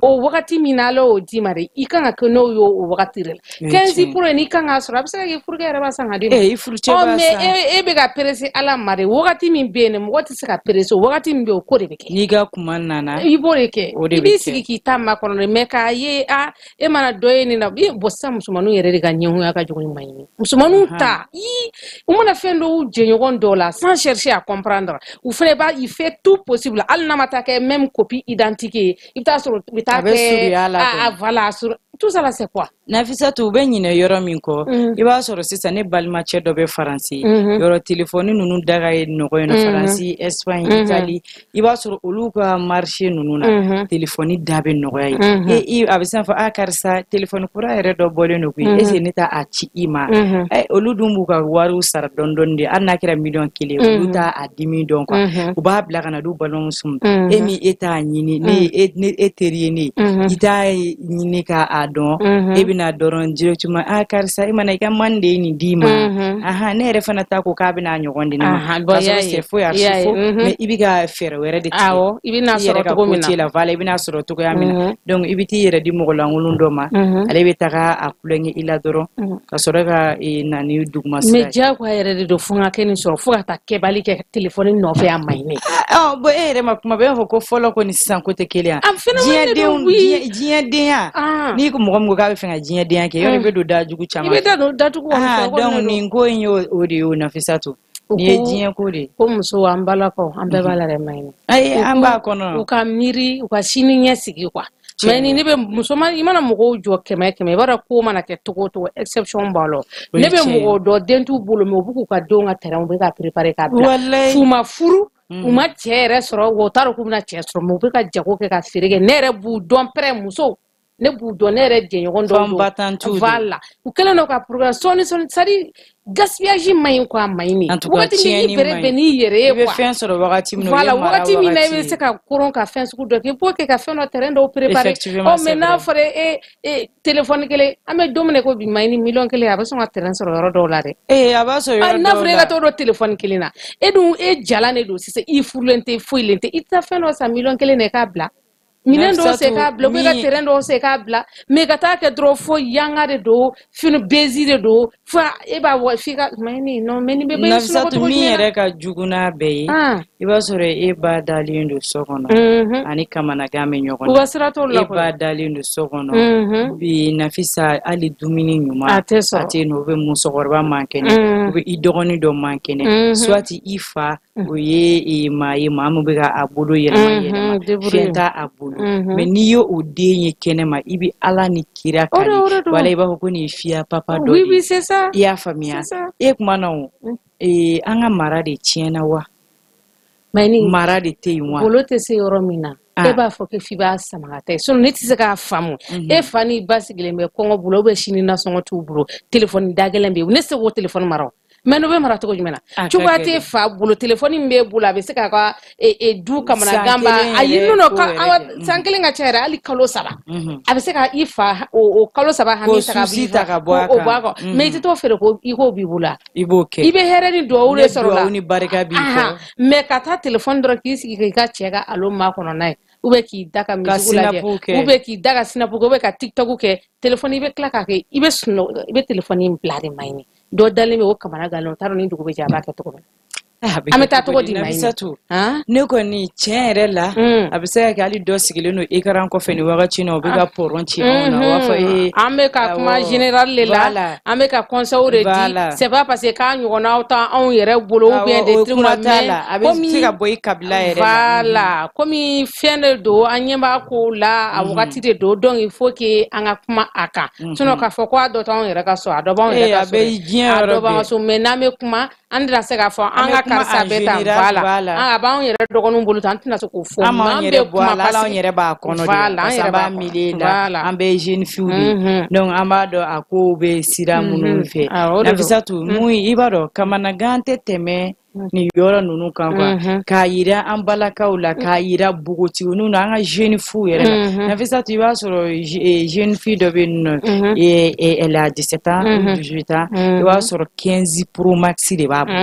O wagati min na Ala y'o d'i ma dɛ, i kan ka kɛ n'o ye o wagati de la. 15 Pro n'i kan k'a sɔrɔ, a bɛ se ka kɛ furukɛ yɛrɛ b'a san ka d'i ma. I furucɛ b'a san. Mais e bɛ ka presser Ala ma de. Wagati min bɛ yen dɛ, mɔgɔ tɛ se ka presser. O wagati min bɛ yen, o ko de bɛ kɛ. N'i ka kuma nana. I b'o de kɛ. O de I b'i sigi k'i ta makɔnɔ de, mais k'a ye a e mana dɔ ye nin na, bɔn sisan musomaninw yɛrɛ de ka ɲɛngoya ka jugu ni maɲini. Musomaninw ta i u mana fɛn dɔw jɛɲɔgɔn dɔw la, sans chercher à comprendre, u fɛnɛ b'a il fait tout possible, hali n'a ma taa kɛ même copie identique ye, i bɛ taa sɔrɔ u bɛ taa kɛ a voilà sur Tout ça là, c'est quoi? Nafisatu, u bɛ ɲinɛ yɔrɔ min kɔ, i b'a sɔrɔ sisan ne balimacɛ dɔ bɛ Faransi, yɔrɔ telefɔni ninnu da ka nɔgɔ yen nɔ, Faransi, Espagne, Italie. I b'a sɔrɔ olu ka marché ninnu na, telefɔni da bɛ nɔgɔya yen. E a bɛ se fɔ a karisa, telefɔni kura yɛrɛ dɔ bɔlen don koyi, est-ce que ne t'a ci i ma? Olu dun b'u ka wariw sara dɔɔni dɔɔni de. Hali n'a kɛra miliyɔn 1, olu t'a a dimi dɔn quoi. U b'a bila ka na di u balimamuso ma. E min e t'a ɲini, ne e teri ye ne ye, i t'a ɲini k'a dɔn, e bɛna dɔrɔn directement: a karisa, e mana i ka man de ye nin d'i ma. Ahan, ne yɛrɛ fana ta ko k'a bɛna a ɲɔgɔn di ne ma. K'a sɔrɔ c'est faux, archi faux. Mais i bɛ ka fɛɛrɛ wɛrɛ de tigɛ. Awɔ, i bɛna sɔrɔ cogo min na la, voilà, i bɛna sɔrɔ cogoya min na. Donc i bɛ t'i yɛrɛ di mɔgɔ lankolon dɔ ma, ale bɛ taga a kulonkɛ i la dɔrɔn ka sɔrɔ ka na ni duguma sira ye. Mais diyagoya yɛrɛ de don fo n ka kɛ nin sɔrɔ, fo ka taa kɛbali kɛ telefɔni nɔfɛ, a ma ɲi ne. Bon, e yɛrɛ ma kuma bɛɛ b'a fɔ ko fɔlɔ ko ni sisan ko tɛ kelen ye. Diɲɛdenw, diɲɛdenya, n'i ko mɔgɔ min ko k'a bɛ fɛ ka diɲɛdenya kɛ, yɔrɔ i bɛ don da jugu caman. I bɛ da don da jugu. Kɔnɔ. Donc nin ko in y'o de ye o, Nafisatu, nin ye diɲɛ ko de ye. Ko muso, an balakaw, an bɛɛ b'a la dɛ, Mayini. Ayi, an b'a kɔnɔ. U ka miiri u ka sini ɲɛsigi quoi. Mais ni ne bɛ muso, i mana mɔgɔw jɔ kɛmɛ kɛmɛ, i b'a dɔn ko mana kɛ cogo o cogo, exception b'a la. Ne bɛ mɔgɔw dɔn, den t'u bolo, mais u bɛ k'u ka denw ka terrain, u bɛ ka préparer k'a bila. F'u ma furu, u ma cɛ yɛrɛ sɔrɔ, wa u t'a dɔn k'u bɛna cɛ sɔrɔ, mais u bɛ ka jago kɛ, ka feere kɛ. Ne yɛrɛ b'u dɔn pɛrɛ, musow, ne b'u dɔn, ne yɛrɛ jɛɲɔgɔn dɔw don. Voilà, u kɛlen don ka programme sɔɔni sɔɔni, c'est à dire gaspillage man ɲi quoi, a man ɲi ne. Wagati min i bɛrɛ bɛn n'i yɛrɛ ye quoi. I bɛ fɛn sɔrɔ wagati min na. Voilà, wagati min na i bɛ se ka koron ka fɛn sugu dɔ kɛ, i b'o kɛ ka fɛn dɔ, terrain dɔw préparer. Ɔ, mais n'a fɔra e téléphone kelen, an bɛ don min na ko bi, ma ɲi, miliyɔn 1, a bɛ sɔn ka terrain sɔrɔ yɔrɔ dɔw la dɛ. Ee, a b'a sɔrɔ yɔrɔ dɔw la. N'a fɔra e ka t'o don téléphone kelen na, e dun e jalan de don sisan, i furulen tɛ, foyi tɛ, i tɛ taa fɛn dɔ san miliyɔn 1 na i k'a bila, minɛn dɔw se k'a bila, i ka terrain dɔw se k'a bila, mais ka taa kɛ dɔrɔn fo yanga de don, fini bezi de don, fo e b'a wɔ f'i ka mais ni non, mais nin bɛ bɛ sunɔgɔ. Min yɛrɛ ka jugu n'a bɛɛ ye, i b'a sɔrɔ e ba dalen don so kɔnɔ ani kamanagan bɛ ɲɔgɔn na. U ka sira t'o la. E ba dalen don so kɔnɔ bi, Nafisa, hali dumuni ɲuman a tɛ sɔrɔ. A tɛ yen nɔ. U bɛ musokɔrɔba man kɛnɛ, u bɛ i dɔgɔnin dɔ man kɛnɛ, soit i fa, o ye maa ye, maa min bɛ ka a bolo yɛlɛma yɛlɛma, fɛn t'a a bolo. Mais n'i ye o den ye kɛnɛma, i bɛ Ala ni kira kari, wala i b'a fɔ ko nin ye fiya papa dɔ de ye. C'est ça. I y'a faamuya? E kuma na o, an ka mara de tiɲɛna wa? Mara de tɛ yen wa? Bolo tɛ se yɔrɔ min na, e b'a fɔ ko f'i b'a sama ka taa yen. Sinon ne tɛ se k'a faamu, e fa n'i ba sigilen bɛ kɔngɔ bolo, ou bien sini nasɔngɔ t'u bolo, telefɔni da gɛlɛn bɛ yen, ne tɛ se k'o telefɔni mara o. Mais n'o bɛ mara cogo jumɛn na? Cogoya tɛ fa bolo, telefɔni min b'e bolo, a bɛ se k'a ka du kamanagan ba. Ayi, non non, san kelen ka ca yɛrɛ, hali kalo 3, a bɛ se ka i fa o kalo 3 hami ta ka bɔ o bɔ a kan. Mais i tɛ t'o feere ko i k'o b'i bolo. I b'o kɛ. I bɛ hɛrɛ ni duwawu de sɔrɔ la, ni barika b'i kɔ. Mais ka taa telefɔni dɔrɔn k'i sigi k'i ka cɛ ka allo makɔnɔ n'a ye, ou bien k'i da ka musique lajɛ, ou bien k'i da ka snap kɛ, ou bien ka TikTok kɛ, telefɔni, i bɛ tila k'a kɛ, i bɛ sunɔgɔ, i bɛ telefɔni bila de. Ma ɲini dɔ dalen bɛ o kamana gan, o t'a dɔn ni dugu bɛ jɛ a b'a kɛ cogo min na. An bɛ taa cogo di? Nafisatu, ne kɔni, tiɲɛ yɛrɛ la, a bɛ se ka kɛ hali dɔ sigilen don écran kɔfɛ nin wagati na, o bɛ ka pɔrɔn ci anw na, o b'a fɔ ee. An bɛ ka kuma général de la, an bɛ ka conseil de di. C'est pas parce que k'a ɲɔgɔnnaw t'an anw yɛrɛ bolo ou bien des trucs la, mais a bɛ se ka bɔ i kabila yɛrɛ la. Voilà, komi fɛn de don, an ɲɛ b'a kow la, a wagati de don, donc il faut que an ka kuma a kan. Sinon k'a fɔ ko a dɔ t'anw yɛrɛ ka so, a dɔ b'anw yɛrɛ ka so, a bɛ diɲɛ yɔrɔ bɛɛ, a dɔ b'an ka so. Mais n'an bɛ kuma, an tɛna se k'a fɔ an ka karisa bɛ tan, voilà, a b'anw yɛrɛ dɔgɔninw bolo tan, an tɛna se k'o fɔ. An b'an yɛrɛ bɔ a la, hali anw yɛrɛ b'a kɔnɔ de, parce que an b'a milieu la, an bɛɛ ye jeune fille de ye, donc an b'a dɔn a kow bɛ sira minnu fɛ. Nafisatu, mun i b'a dɔn, kamanagan tɛ tɛmɛ nin yɔrɔ ninnu kan quoi, k'a yira an balakaw la, k'a yira npogotigininw na, an ka jeune fille yɛrɛ la. Nafisatu, i b'a sɔrɔ jeune fille dɔ bɛ yen nɔ, elle a 17 ans ou 18 ans, i b'a sɔrɔ 15 Pro Max de b'a bolo.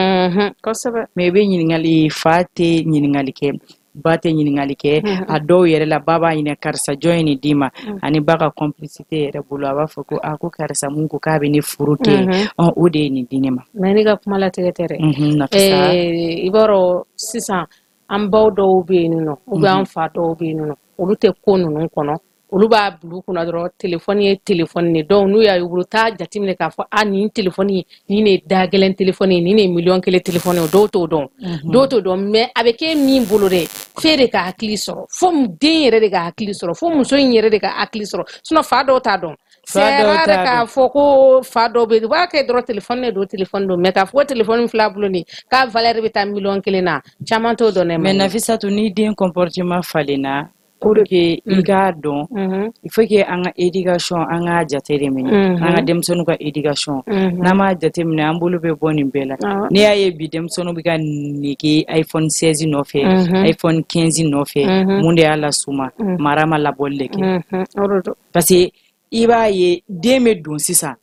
Mais i bɛ ɲininkali, fa tɛ ɲininkali kɛ, ba tɛ ɲininkali kɛ. A dɔw yɛrɛ la, ba b'a ɲininka: karisa, jɔn ye nin d'i ma? Ani ba ka complicité yɛrɛ bolo, a b'a fɔ ko a ko karisa mun ko k'a bɛ ne furu kɛ, o de ye nin di ne ma. Mais ne ka kuma latigɛ tɛ dɛ. Nafisa. I b'a dɔn sisan, an baw dɔw bɛ yen nɔ, ou bien an fa dɔw bɛ yen nɔ, olu tɛ ko ninnu kɔnɔ, olu b'a bila u kunna dɔrɔn telefɔni ye telefɔni de. Donc n'u y'a ye, u bolo t'a jateminɛ k'a fɔ a nin telefɔni, nin de ye da gɛlɛn telefɔni ye, nin de ye miliyɔn 1 telefɔni ye. Dɔw t'o dɔn, dɔw t'o dɔn. Mais a bɛ kɛ min bolo dɛ, f'e de ka hakili sɔrɔ, fo den yɛrɛ de ka hakili sɔrɔ, fo muso in yɛrɛ de ka hakili sɔrɔ. Sinon fa dɔw t'a dɔn. C'est rare k'a fɔ ko fa dɔw bɛ yen, u b'a kɛ dɔrɔn telefɔni de don, telefɔni don, mais k'a fɔ ko telefɔni fil'a bolo nin k'a valeur bɛ taa 1 miliyɔn na, caman t'o dɔn dɛ. Mais Nafisatu, ni den comportement falenna, pour que i k'a dɔn, il faut que an ka éducation, an k'a jate de minɛ, an ka denmisɛnninw ka éducation. N'an m'a jate minɛ, an bolo bɛ bɔ nin bɛɛ la. N'i y'a ye bi denmisɛnninw bɛ ka nege iPhone 16 nɔfɛ, iPhone 15 nɔfɛ, mun de y'a las'u ma? Mara ma labɔli de kɛ. Parce que i b'a ye, den bɛ don sisan,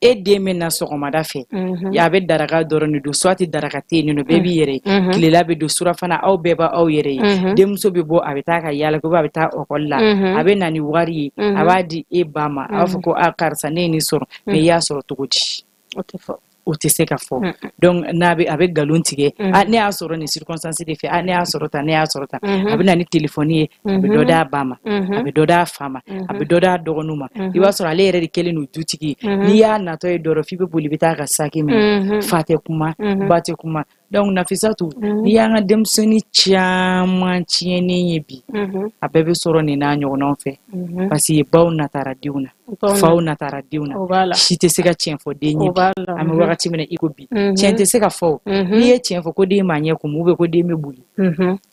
e den bɛ na sɔgɔmada fɛ, a bɛ daraka dɔrɔn de don, soit daraka tɛ yen nɔ, bɛɛ b'i yɛrɛ ye. Tilela bɛ don, surafana, aw bɛɛ b'aw yɛrɛ ye. Denmuso bɛ bɔ, a bɛ taa ka yaala kɛ, a bɛ taa ekɔli la, a bɛ na ni wari ye, a b'a di e ba ma, a b'a fɔ ko a karisa, ne ye nin sɔrɔ. Mais i y'a sɔrɔ cogo di? O tɛ se ka fɔ. Donc n'a bɛ, a bɛ nkalon tigɛ: a ne y'a sɔrɔ nin circonstance de fɛ, a ne y'a sɔrɔ tan, ne y'a sɔrɔ tan. A bɛ na ni telefɔni ye, a bɛ dɔ d'a ba ma, a bɛ dɔ d'a fa ma, a bɛ dɔ d'a dɔgɔninw ma. I b'a sɔrɔ ale yɛrɛ de kɛlen don dutigi ye. N'i y'a natɔ ye dɔrɔn, f'i bɛ boli, i bɛ taa ka saki minɛ. Fa tɛ kuma, ba tɛ kuma. Donc Nafisatu, n'i y'an ka denmisɛnnin caman tiɲɛnen ye bi, a bɛɛ bɛ sɔrɔ nin n'a ɲɔgɔnnaw fɛ, parce que baw natara denw na, faw natara denw na. Si tɛ se ka tiɲɛ fɔ den ye bi. An bɛ wagati min na i ko bi, tiɲɛ tɛ se ka fɔ. N'i ye tiɲɛ fɔ ko den m'a ɲɛ kumu, ou ko den bɛ boli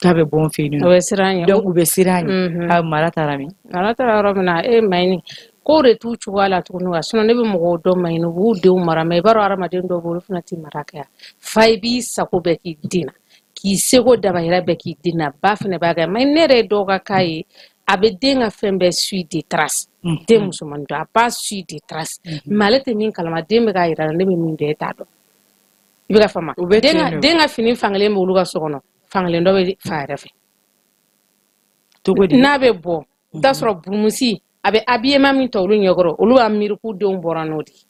k'a bɛ bɔ n fɛ yen nɔ, donc u bɛ siran a ɲɛ. A mara taara min? Mara taara yɔrɔ min na, e Mayini, ko de t'u cogoya la tuguni wa. Sinon ne bɛ mɔgɔw dɔn, Mayini, u b'u denw mara, mais i b'a dɔn hadamaden dɔw bɛ olu fana tɛ mara kɛ. Fa, i b'i sago bɛɛ k'i den na, k'i seko dabayira bɛɛ k'i den na, ba fana b'a kɛ. Mais ne yɛrɛ ye dɔw ka cas ye, a bɛ den ka fɛn bɛɛ suit de trace. Den musomanin dɔ, a b'a suit de trace, mais ale tɛ min kalama, den bɛ k'a yira ne bɛ min dɔn, e t'a dɔn. I bɛ ka faamu? Den ka fini fankelen bɛ olu ka so kɔnɔ, fankelen dɔ bɛ fa yɛrɛ fɛ. Cogo di? N'a bɛ bɔ, i bɛ t'a sɔrɔ burumusi a bɛ habillement min ta olu ɲɛkɔrɔ, olu b'a miiri k'u denw bɔra n'o de ye.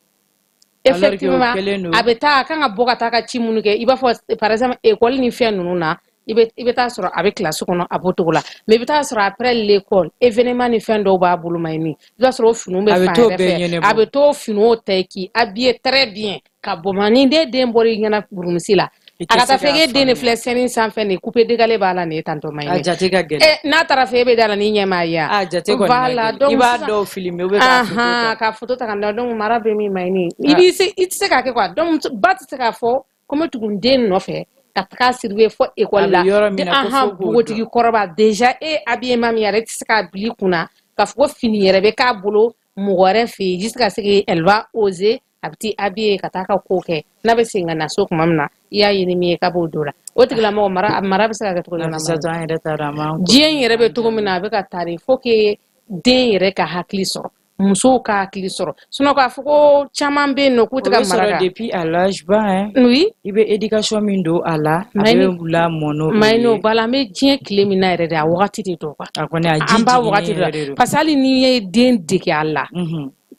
Effectivement, a bɛ taa, a kan ka bɔ ka taa ka ci minnu kɛ, i b'a fɔ par exemple école ni fɛn ninnu na, i bɛ taa sɔrɔ a bɛ kilasi kɔnɔ, a b'o cogo la. Mais i bɛ taa sɔrɔ après l'école, événement ni fɛn dɔw b'a bolo ma yen, i bɛ taa sɔrɔ o finiw bɛ fan yɛrɛ fɛ, a bɛ t'o finiw ta k'i habiller très bien ka bɔ. Ma ni den bɔra i ɲɛna burumusi la, a ka taa fɛ k'e den de filɛ scène sanfɛ, nin coupé décalé b'a la nin ye tantɔ ma. A jate ka gɛlɛn. N'a taara fɛ, e bɛ da la n'i ɲɛ m'a ye. A jate kɔni. Voilà, donc i b'a dɔw filmer ou bien k'a photo ta. Ka photo ta ka na. Donc mara bɛ min ma ɲini, i b'i se, i tɛ se k'a kɛ quoi. Donc ba tɛ se k'a fɔ ko n bɛ tugu n den nɔfɛ ka taga surveiller fɔ école la. A bɛ yɔrɔ min na, ko fo k'o dɔn. Npogotigi kɔrɔba déjà, e habillement min yɛrɛ, e tɛ se k'a bila i kunna k'a fɔ ko fini yɛrɛ bɛ k'a bolo mɔgɔ wɛrɛ fɛ yen jusqu'à ce que elle va oser. A bɛ t'i habiller ka taa ka ko kɛ, n'a bɛ segin ka na so tuma min na, i y'a ye ni min ye k'a b'o don la, o tigilamɔgɔ mara bɛ se ka kɛ cogo di? Nafisatu, an yɛrɛ t'a dɔn an b'an Diɲɛ in yɛrɛ bɛ cogo min na, a bɛ ka taa de, il faut que den yɛrɛ ka hakili sɔrɔ, musow ka hakili sɔrɔ. Sinon k'a fɔ ko caman bɛ yen nɔ k'u tɛ O ka bɛ mara sɔrɔ kan. depuis à l'âge bas, hein. Oui. I bɛ éducation min don a la, a bɛ lamɔ n'o Mayini, ye. Bala, an bɛ diɲɛ tile min na yɛrɛ de, a wagati de don quoi. A kɔni, a ji An b'a jiginnen wagati de yɛrɛ de la don. Parce que hali n'i ye den dege a la,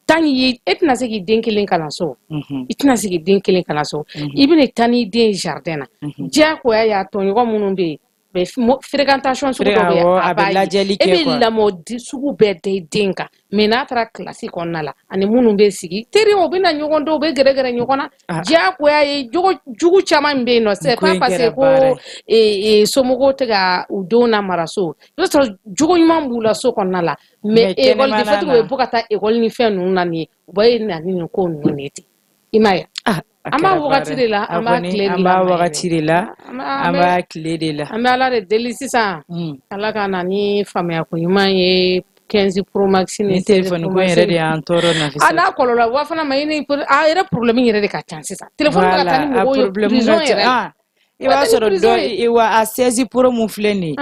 tant ye, e tɛna se k'i den kelen kalan so. I tɛna se k'i den kelen kalan so. I bɛna taa n'i den ye jardin na, diyagoya y'a tɔɲɔgɔn minnu bɛ yen, bɛ fréquentation sugu dɔ bɛ yen, Awɔ, a a bɛ b'a ye. lajɛli E kɛ bɛ quoi. lamɔ di sugu bɛɛ da i den kan, mais n'a taara kilasi kɔnɔna la, ani minnu bɛ sigi teri, o bɛ na ɲɔgɔn dɔn, u bɛ gɛrɛgɛrɛ ɲɔgɔn na. Diyagoya ye jogo jugu caman min bɛ yen nɔ, c'est Ko pas in parce que kɛra baara ko somɔgɔw tɛ ka u denw lamara so. I bɛ sɔrɔ jogo ɲuman b'u la so kɔnɔna la, mais Mais école de kɛnɛmana fait, u na. bɛ bɔ ka taa école ni fɛn ninnu na nin ye, u bɛ na ni nin ko ninnu de ye ten. I m'a ye? Ah, a An b'a kɛra wagati baara de ye. la, A an b'a kɔni, tile de an la b'a Mayini. wagati de la, An an bɛ b'a tile de la. An bɛ Ala de deli sisan, Ala ka na ni faamuyako ɲuman ye. 15 Pro Max ni Ni 16 téléphone Pro ko in Max. yɛrɛ de y'an tɔɔrɔ, A Nafisa. n'a kɔlɔlɔ wa fana Mayini, a yɛrɛ problème yɛrɛ de ka ca sisan. Téléphone bɛ ka taa ni Voilà, a mɔgɔw ye problème prison ka ca. yɛrɛ la. Ah, i U bɛ b'a taa ni sɔrɔ prison dɔ ye. i wa a 16 Pro mun filɛ nin ye,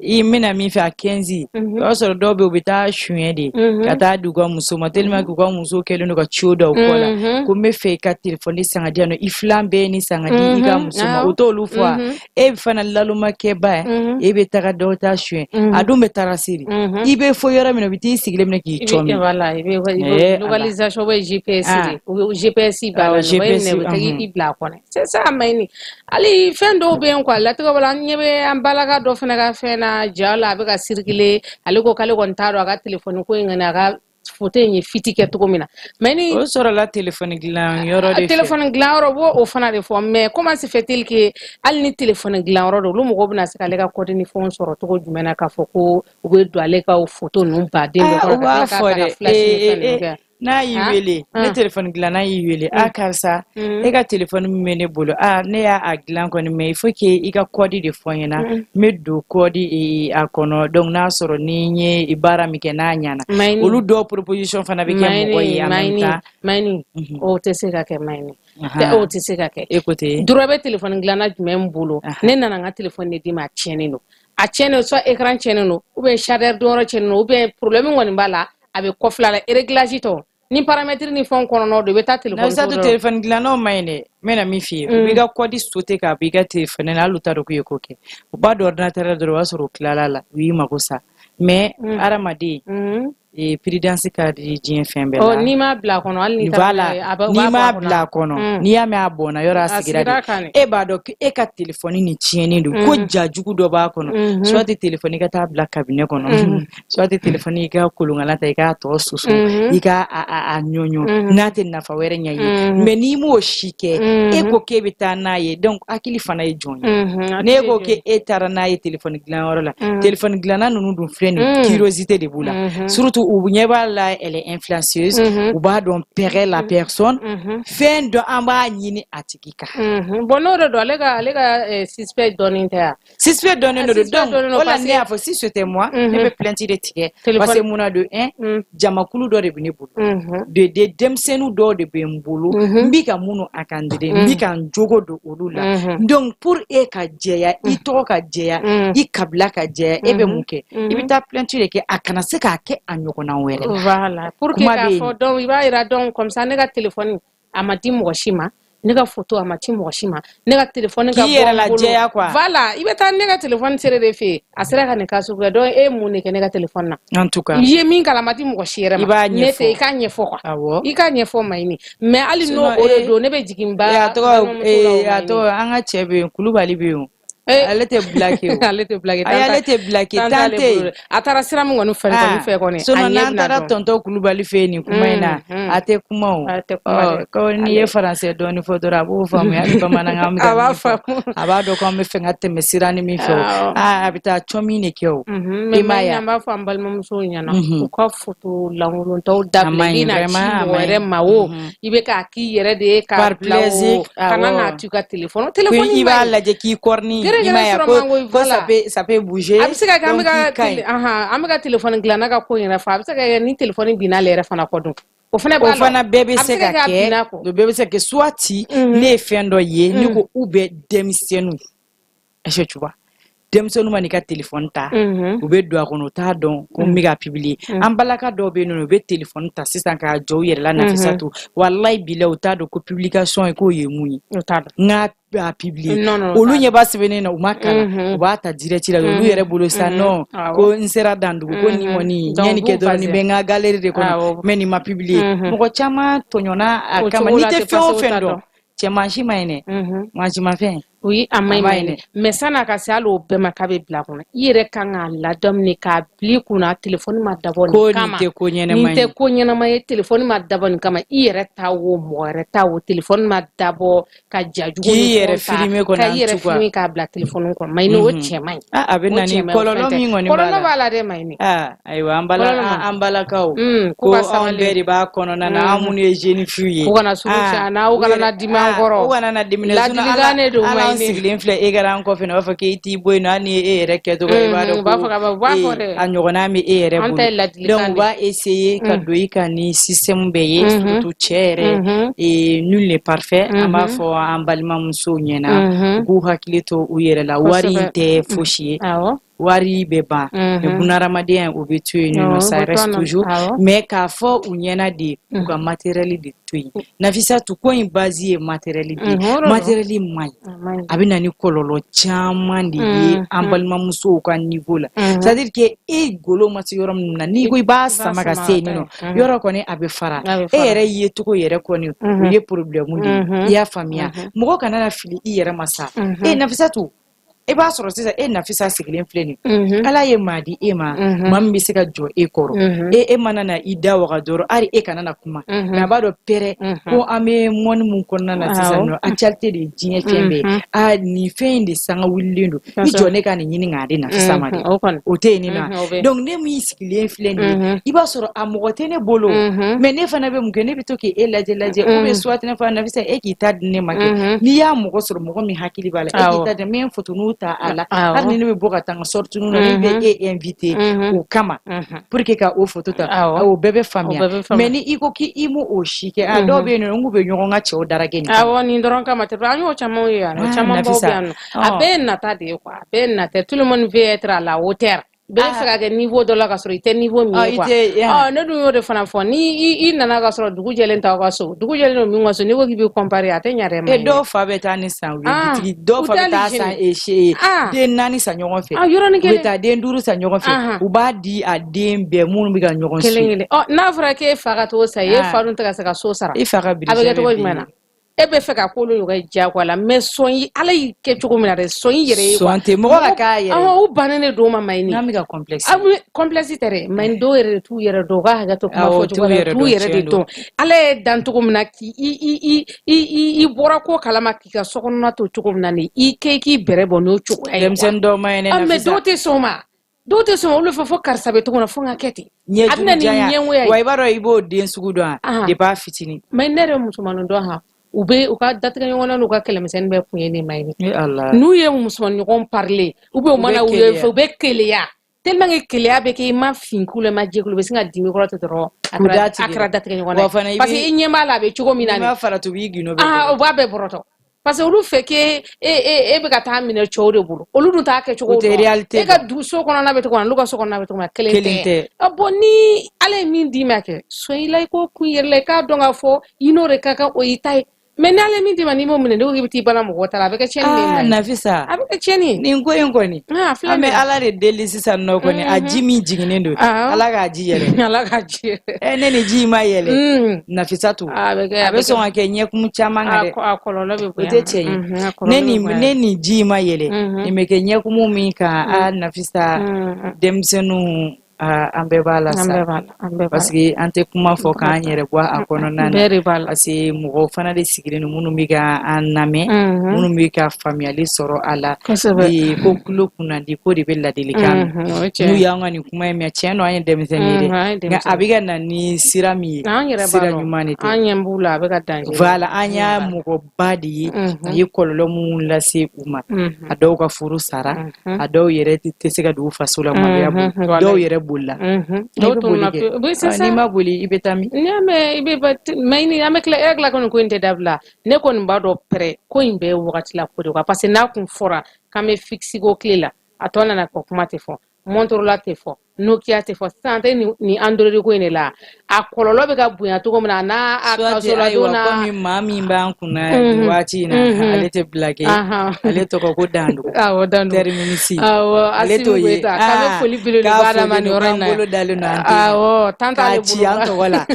i bɛna min fɛ, a 15, i b'a sɔrɔ dɔw bɛ yen, u bɛ taa suɲɛ de ka taa di u ka muso ma, tellement que u ka muso kɛlen don ka tuyau da u kɔ la ko n bɛ fɛ i ka téléphone san ka di yan nɔ, i filan bɛɛ ni san ka di i ka muso ma. U t'olu fɔ wa? E fana lalomakɛba ye, e bɛ taga dɔw ta suɲɛ, a dun bɛ taara seri, i bɛ fɔ yɔrɔ min na, u bɛ t'i sigilen minɛ k'i I bɛ cɔmi. Voilà, i bɛ Eh, Ala. localisation bɛ GPS de, u bɛ GPS b'a Awɔ, la, u bɛ GPS minɛ, u bɛ taa i bila a kɔnɔ. C'est ça Mayini. Hali fɛn dɔw bɛ yen quoi, latigɛ bolo, an ɲɛ bɛ an balaka dɔ fana ka fɛn na ja la, a bɛ ka circuler, ale ko k'ale kɔni t'a dɔn a ka téléphone ko in kɔni, a ka photo in ye fuite kɛ cogo min na. Mais ni O sɔrɔla téléphone dilan yɔrɔ de fɛ. Téléphone dilan yɔrɔ b'o o fana de fɔ, mais comment se fait-il que hali ni téléphone dilan yɔrɔ don, olu mɔgɔw bɛna se k'ale ka code ni fɛnw sɔrɔ cogo jumɛn na k'a fɔ ko u bɛ don ale ka photo ninnu baden bɛɛ Ah, kɔnɔ u ka b'a tila k'a fɔ ta ka dɛ flash ni fɛn ninnu kɛ? N'a y'i wele, ne telefɔni dilanna y'i wele, a karisa, e ka telefɔni min bɛ ne bolo, a ne y'a dilan kɔni, mais il faut que i ka code de fɔ n ɲɛna, n bɛ don code a kɔnɔ. Donc n'a sɔrɔ ni n ye baara min kɛ, n'a ɲɛna, olu dɔw proposition fana bɛ kɛ mɔgɔ ye en même temps. Mayini, o tɛ se ka kɛ, Mayini, o tɛ se ka kɛ. E ko ten. Dɔrɔ bɛ telefɔni dilanna jumɛn bolo? Ne nana n ka telefɔni de d'i ma, a tiɲɛnen don, a tiɲɛnen, soit écran tiɲɛnen don, ou bien chargeur donyɔrɔ tiɲɛnen don, ou bien problème kɔni b'a la, a bɛ kɔfɛla la, réglage tɔ ni paramètre ni fɛnw kɔnɔnaw don, i bɛ taa telefɔni. Nafisatu, telefɔni dilannaw ma ɲi dɛ. N bɛna min f'i ye, u b'i ka code sauter k'a bɔ i ka telefɔni na, hali u t'a dɔn k'u ye ko kɛ. U b'a dɔn ordinateur la dɔrɔn, o b'a sɔrɔ u tilala la, u y'i mago sa. Mais hadamaden, prudence ka di diɲɛ fɛn bɛɛ la. N'i m'a bila a kɔnɔ, hali n'i Voilà, n'i m'a bila a kɔnɔ, n'i y'a mɛn a bɔnna yɔrɔ, a sigira de. E b'a dɔn e ka telefɔni nin tiɲɛnen don, ko jajugu dɔ b'a kɔnɔ, soit telefɔni ka taa bila cabinet kɔnɔ, soit telefɔni i ka kolonkala ta, i k'a tɔ susu, i ka a ɲɔɲɔ, n'a tɛ nafa wɛrɛ ɲɛ ye. Mais n'i m'o si kɛ, e ko k'e bɛ taa n'a ye, donc hakili fana ye jɔn ye? N'e ko k'e taara n'a ye telefɔni dilanyɔrɔ la, telefɔni dilanna ninnu dun filɛ nin, curiosité de b'u la, surtout u ɲɛ b'a la, elle est influenceuse, u b'a dɔn pɛrɛ la personne, fɛn dɔ an b'a ɲini a tigi kan. Bon, n'o de don, ale ka suspect dɔɔnin tɛ yan. Suspect dɔɔnin de don. Donc o la ne y'a fɔ, si c'était moi, ne bɛ plainte de tigɛ, parce que mun na? De un, jamakulu dɔ de bɛ ne bolo, de deux, denmisɛnnin dɔw de bɛ n bolo, n bɛ ka minnu encadrer, n bɛ ka n jogo don olu la. Donc pour e ka jɛya, i tɔgɔ ka jɛya, i kabila ka jɛya, e bɛ mun kɛ? I bɛ taa plainte de kɛ, a kana se k'a kɛ a ɲɔgɔnna wɛrɛ la. Voilà, pour que k'a fɔ, donc i b'a yira, donc comme ça ne ka téléphone a ma di mɔgɔ si ma, ne ka photo a ma ci mɔgɔ si ma, ne ka téléphone ka K'i yɛrɛ lajɛya quoi. Voilà, i bɛ taa ne ka téléphone sere de fɛ yen, a sera ka nin cas sugu kɛ, donc e ye mun de kɛ ne ka téléphone na? En tout cas, I ye min kala, ma di mɔgɔ si yɛrɛ ma. I b'a ɲɛfɔ. Ne tɛ, i k'a ɲɛfɔ quoi. Awɔ. I k'a ɲɛfɔ, Mayini, mais hali n'o o de don, ne bɛ jigin ba. A tɔgɔ, a tɔgɔ, an ka cɛ bɛ yen, Kulubali bɛ yen. Ale tɛ blague o. Ale tɛ blague. Ayi, ale tɛ blague, tan tɛ yen. A taara sira min kɔni fɛ kɔni fɛ kɔni. Sinon n'an taara tonton Kulubali fɛ yen nin kuma in na, a tɛ kuma o. A tɛ kuma dɛ. Ko n'i ye faransɛ dɔɔni fɔ dɔrɔn, a b'o faamuya, hali bamanankan bɛ A b'a faamu. A b'a dɔn k'an bɛ fɛ ka tɛmɛ sira ni min fɛ o. A bɛ taa cɔmi de kɛ o. Mais an b'a fɔ an balimamusow ɲɛna, u ka photo lankolontaw dabila, i na ci mɔgɔ wɛrɛ ma o, i bɛ k'a k'i yɛrɛ de ye k'a bila o, kana n'a to i ka téléphone. Téléphone i b'a lajɛ k'i kɔrɔni, i m'a ye ko ça peut bouger. A bɛ se ka kɛ an bɛ ka téléphone dilanna ka ko in yɛrɛ fɔ, a bɛ se ka kɛ ni téléphone binna ale yɛrɛ fana kɔ dun. O fana b'a O fana bɛɛ bɛ se ka kɛ, o bɛɛ bɛ se ka kɛ. Soit ne ye fɛn dɔ ye, ne ko u bɛ denmisɛnninw, est-ce que tu vois, denmisɛnninw ma n'i ka téléphone ta, u bɛ don a kɔnɔ, u t'a dɔn ko n bɛ ka publier. An balaka dɔw bɛ yen nɔ, u bɛ téléphone ta sisan k'a jɔ u yɛrɛ la, Nafisatu, walayi bilayi, u t'a dɔn ko publication ye k'o ye mun ye. U t'a dɔn. N k'a a publier, olu ɲɛ b'a sɛbɛnnen na, u ma kalan, u b'a ta direct la, olu yɛrɛ bolo sa, non, ko n sera dandugu, ko nin kɔni n ye nin kɛ dɔrɔn, nin bɛ n ka galerie de kɔnɔ, mais nin ma publier. Mɔgɔ caman tɔɲɔna a kama. N'i tɛ fɛn o fɛn dɔn, cɛ, mansin ma ɲi dɛ, mansinmafɛn. Oui, a ma ɲi, mais san'a ka se hali o bɛɛ ma k'a bɛ bila kɔnɔ, i yɛrɛ kan k'a ladaminɛ k'a bila i kunna, téléphone ma dabɔ nin kama. Ko nin tɛ ko ɲɛnama ye. Nin tɛ ko ɲɛnama ye. Téléphone ma dabɔ nin kama, i yɛrɛ ta wo, mɔgɔ wɛrɛ ta wo, téléphone ma dabɔ ka ja jugu. K'i yɛrɛ filmer kɔni. Ka i yɛrɛ filmer k'a bila téléphone kɔnɔ, Mayini, o cɛ man ɲi. A bɛ na ni kɔlɔlɔ min kɔni b'a la, kɔlɔlɔ b'a la dɛ, Mayini. Ayiwa, an bala, an balakaw, ko anw bɛɛ de b'a kɔnɔna na, an minnu ye jeune fille ye. U kana sugu tiɲɛ n'aw kana na dimi an kɔrɔ. U kana na dimi. Ladilikan de don. Ala, an sigilen filɛ écran kɔfɛ, u b'a fɔ k'e t'i bɔ yen nɔ, hali ni e yɛrɛ kɛcogo, i b'a dɔn ko a ɲɔgɔnna bɛ e yɛrɛ bolo. Donc u b'a essayer ka don i kan ni système bɛɛ ye, surtout cɛ yɛrɛ, nul n'est parfait. An b'a fɔ an balimamusow ɲɛna, u k'u hakili to u yɛrɛ la. Wari in tɛ fosi ye, wari bɛ ban, mais bunahadamadenya, o bɛ to yen nɔ, ça reste toujours. Mais k'a fɔ u ɲɛna de, u ka matériel de to yen. Nafisatu, ko in base ye matériel de ye. Matériel man ɲi, a bɛ na ni kɔlɔlɔ caman de ye an balimamusow ka niveau la. C'est à dire que e golo ma se yɔrɔ min na, n'i ko i b'a sama ka se yen nɔ, yɔrɔ kɔni a bɛ fara e yɛrɛ ye cogo yɛrɛ kɔni, o ye problème de ye. I y'a faamuya? Mɔgɔ kana na fili i yɛrɛ ma sa. E Nafisatu. E b'a sɔrɔ sisan e Nafisa sigilen filɛ nin, Ala ye maa di e ma, maa min bɛ se ka jɔ e kɔrɔ. E mana na i da waga dɔrɔn, hali e kana na kuma, mais a b'a dɔn pɛrɛ ko an bɛ mɔni mun kɔnɔna na sisan nɔ, actualité de ye diɲɛ fɛn bɛɛ ye. Aa, nin fɛn in de sanga wulilen don, i jɔ ne ka nin ɲini k'a di Nafisa ma dɛ. O tɛ yen nɔ. Donc ne min sigilen filɛ nin ye, i b'a sɔrɔ a mɔgɔ tɛ ne bolo, mais ne fana bɛ mun kɛ? Ne bɛ to k'e lajɛ lajɛ, ou bien soit ne fana, Nafisa, e k'i ta di ne ma kɛ. N'i y'a mɔgɔ sɔrɔ, mɔgɔ min hakili b'a la, e k'i ta di, n bɛ fotoniw ta a la. Hali ni ne bɛ bɔ ka taa n ka sortie na, ne bɛ e invité o kama pour que ka o photo ta. O bɛɛ bɛ faamuya. Mais ni i ko k'i m'o o si kɛ, a dɔw bɛ yen nɔ, n k'u bɛ ɲɔgɔn ka cɛw darage nin. Awɔ, nin dɔrɔn kama tɛ, an y'o caman ye yan nɔ, caman baw bɛ yan nɔ. A bɛɛ ye nata de ye quoi, a bɛɛ ye nata. Tout le monde veut être à la hauteur, bɛɛ bɛ fɛ ka kɛ niveau dɔ la ka sɔrɔ i tɛ niveau min ye quoi. Ɔ, ne dun y'o de fana fɔ, ni i nana ka sɔrɔ dugu jɛlen t'aw ka so, dugu jɛlen don min ka so, n'i ko k'i bɛ comparer, a tɛ ɲa dɛ. E, dɔw fa bɛ taa ni san, u ye bitigi, dɔw fa bɛ taa san den naani san ɲɔgɔn fɛ, yɔrɔnin kelen, u bɛ taa den duuru san ɲɔgɔn fɛ, u b'a di a den bɛɛ minnu bɛ ka ɲɔgɔn kelen kelen. Ɔ, n'a fɔra k'e fa ka t'o san, e fa dun tɛ ka se ka so sara, i fa ka a bɛ kɛ cogo jumɛn na? E bɛ fɛ ka k'olu ɲɔgɔn diyagoya la, mais sɔn i Ala y'i kɛ cogo min na dɛ, sɔn i yɛrɛ ye. Sɔn tɛ mɔgɔ ka k'a yɛrɛ. Awɔ, u bannen de don ma, Mayini. N'an bɛ ka complexe. Aw bɛ complexe tɛ dɛ, Mayini, dɔw yɛrɛ de t'u yɛrɛ dɔn, u ka hakɛ to kuma fɔ cogo la, t'u yɛrɛ de dɔn. Ala ye dan cogo min na, k'i i i i i i bɔra ko kalama, k'i ka sokɔnɔna to cogo min na nin, i k'e k'i bɛrɛ bɔ n'o cogoya ye. Denmisɛnnin dɔw ma ɲi dɛ. Mais dɔw tɛ sɔn o ma. Dɔw tɛ sɔn, olu fɛ fo karisa bɛ cogo min na, fo n ka kɛ ten. A bɛ na ni ɲɛngoya ye. Wa i b'a dɔn, i b'o den sugu dɔn depuis a fitinin. Mais ne yɛrɛ musomanin dɔn han, u bɛ u ka datigɛ ɲɔgɔn na, n'u ka kɛlɛmisɛnnin bɛɛ kun ye ne ma ye. N'u ye musomanin ɲɔgɔn parler, ou bien u mana u ye fɛ, u bɛ keleya tellement que keleya bɛ kɛ, i ma fin k'u la, i ma jɛ k'u la, u bɛ sin ka dimi kɔrɔ ten dɔrɔn, a kɛra datigɛ ɲɔgɔn na, parce que i ɲɛ b'a la a bɛ cogo min na. N'i ma farati, u b'i gindo bɛɛ. Ah, u b'a bɛɛ bɔrɔtɔ, parce que olu fɛ k'e e e bɛ ka taa minɛ cɛw de bolo, olu dun t'a kɛ cogo dɔn. E ka du so kɔnɔna bɛ cogo min na, olu ka so kɔnɔna bɛ cogo min na, kelen tɛ. Bon, ni Ala ye min d'i ma kɛ, sɔn i la, i k'o kun yɛrɛ la, i k'a dɔn k'a fɔ i n'o de ka kan, o y'i ta ye. Mais ni Ala ye min d'i ma, n'i m'o minɛ, n'i ko k'i bɛ t'i bala mɔgɔ ta la, a bɛ kɛ tiɲɛni de ye. Nafisa. A bɛ kɛ tiɲɛni ye. Nin ko in kɔni, an bɛ Ala de deli sisan nɔ kɔni, a ji min jiginnen don, Ala k'a ji yɛlɛ. Ala k'a ji yɛlɛ. Ɛ, ne ni ji in ma yɛlɛ, Nafisatu, a bɛ a bɛ sɔn ka kɛ ɲɛkumu caman kan dɛ. A kɔlɔlɔ bɛ bonya. O tɛ tiɲɛ ye. Ne ni ji in ma yɛlɛ, nin bɛ kɛ ɲɛkumu min kan, a Nafisa, denmisɛnninw, an bɛɛ b'a la sa, parce que an tɛ kuma fɔ k'an yɛrɛ bɔ a kɔnɔna na, parce que mɔgɔw fana de sigilen don minnu bɛ ka an lamɛn, minnu bɛ ka faamuyali sɔrɔ a la. Ko tulo kunnandi ko de bɛ ladilikan mɛn. N'u y'an ka nin kuma in mɛn, tiɲɛ don, an ye denmisɛnnin ye dɛ, nka a bɛ ka na ni sira min ye, sira ɲuman de tɛ. An ɲɛ b'u la, a bɛ ka danger. Voilà, an y'a mɔgɔba de ye, a ye kɔlɔlɔ minnu lase u ma. A dɔw ka furu sara, a dɔw yɛrɛ tɛ se ka don u faso la maloya bolo, dɔw yɛrɛ bolila. Dɔw tununna pewu. N'i ma boli, i bɛ taa min? N'i y'a mɛn i bɛ, mais ni an bɛ tila, e tila ko nin ko in tɛ dabila. Ne kɔni b'a dɔn pɛrɛ ko in bɛɛ ye wagati la ko de quoi, parce que n'a kun fɔra k'an bɛ fixe ko tile la, a tɔ nana kɔ, kuma tɛ fɔ, Motorola tɛ fɔ, Nokia tɛ fɔ, sisan tɛ nin Android ko in de la, a kɔlɔlɔ bɛ ka bonya cogo min na n'a a kasoladon na. Komi maa min b'an kunna nin waati in na, ale tɛ blague, ale tɔgɔ ko Dandugu. Awɔ, Dandugu. Terminus. Awɔ. Ale t'o ye. K'an bɛ foli belebeleba d'a ma nin yɔrɔ in na. Bolo dalen don an. Awɔ, tan t'ale bolo. K'a ci an tɔgɔ la.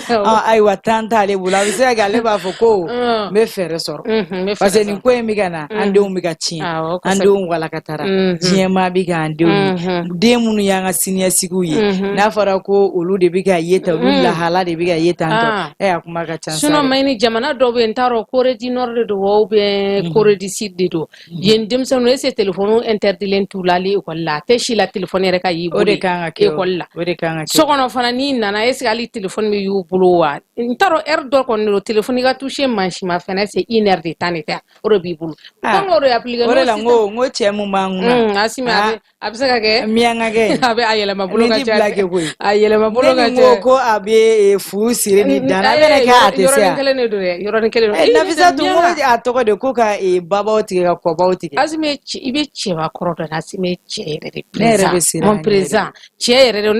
Ayiwa, tan t'ale bolo, a bɛ se ka kɛ ale b'a fɔ ko n bɛ fɛɛrɛ sɔrɔ, parce que nin ko in bɛ ka na, an denw bɛ ka tiɲɛ, an denw walakatara, diɲɛmaa bɛ ka an denw ye, den minnu y'an ka siniɲɛsigiw ye, n'a fɔra ko olu de bɛ ka ye tan, olu lahala de bɛ ka ye tan tɔ, ɛ, a kuma ka ca sa. Sinon Mayini, jamana dɔw bɛ yen, n t'a dɔn Corée du Nord de don wa ou bien Corée du Sud de don, yen denmisɛnninw, est-ce que téléphone interdilen t'u la hali école la? A tɛ si la téléphone yɛrɛ ka y'i bolo. O de kan ka kɛ. École la. O de kan ka kɛ. So kɔnɔ fana, n'i nana, est-ce que hali téléphone bɛ y'u bolo wa? N t'a dɔn, heure dɔ kɔni don, téléphone i ka toucher mansin ma fɛnɛ, c'est une heure de temps de tɛ, o de b'i bolo. Kan k'o de appliquer. O de la n ko cɛ mun b'an kunna. Asimi, a bɛ se ka kɛ. Miyankakɛ. A bɛ a yɛlɛma bolo ka ca. Ni tɛ blague koyi. A yɛlɛma bolo ka ca. Ne ko ko a bɛ fu siri ni dan na, a bɛna kɛ a tɛ se yan. Yɔrɔnin kelen de don dɛ, yɔrɔnin kelen don. Nafisatu, n ko a tɔgɔ de ko ka babaw tigɛ ka kɔbaw tigɛ. Asimi, i bɛ cɛba kɔrɔ dɔn, Asimi, cɛ yɛrɛ de. Ne yɛrɛ bɛ siran. Mon président, cɛ yɛrɛ de,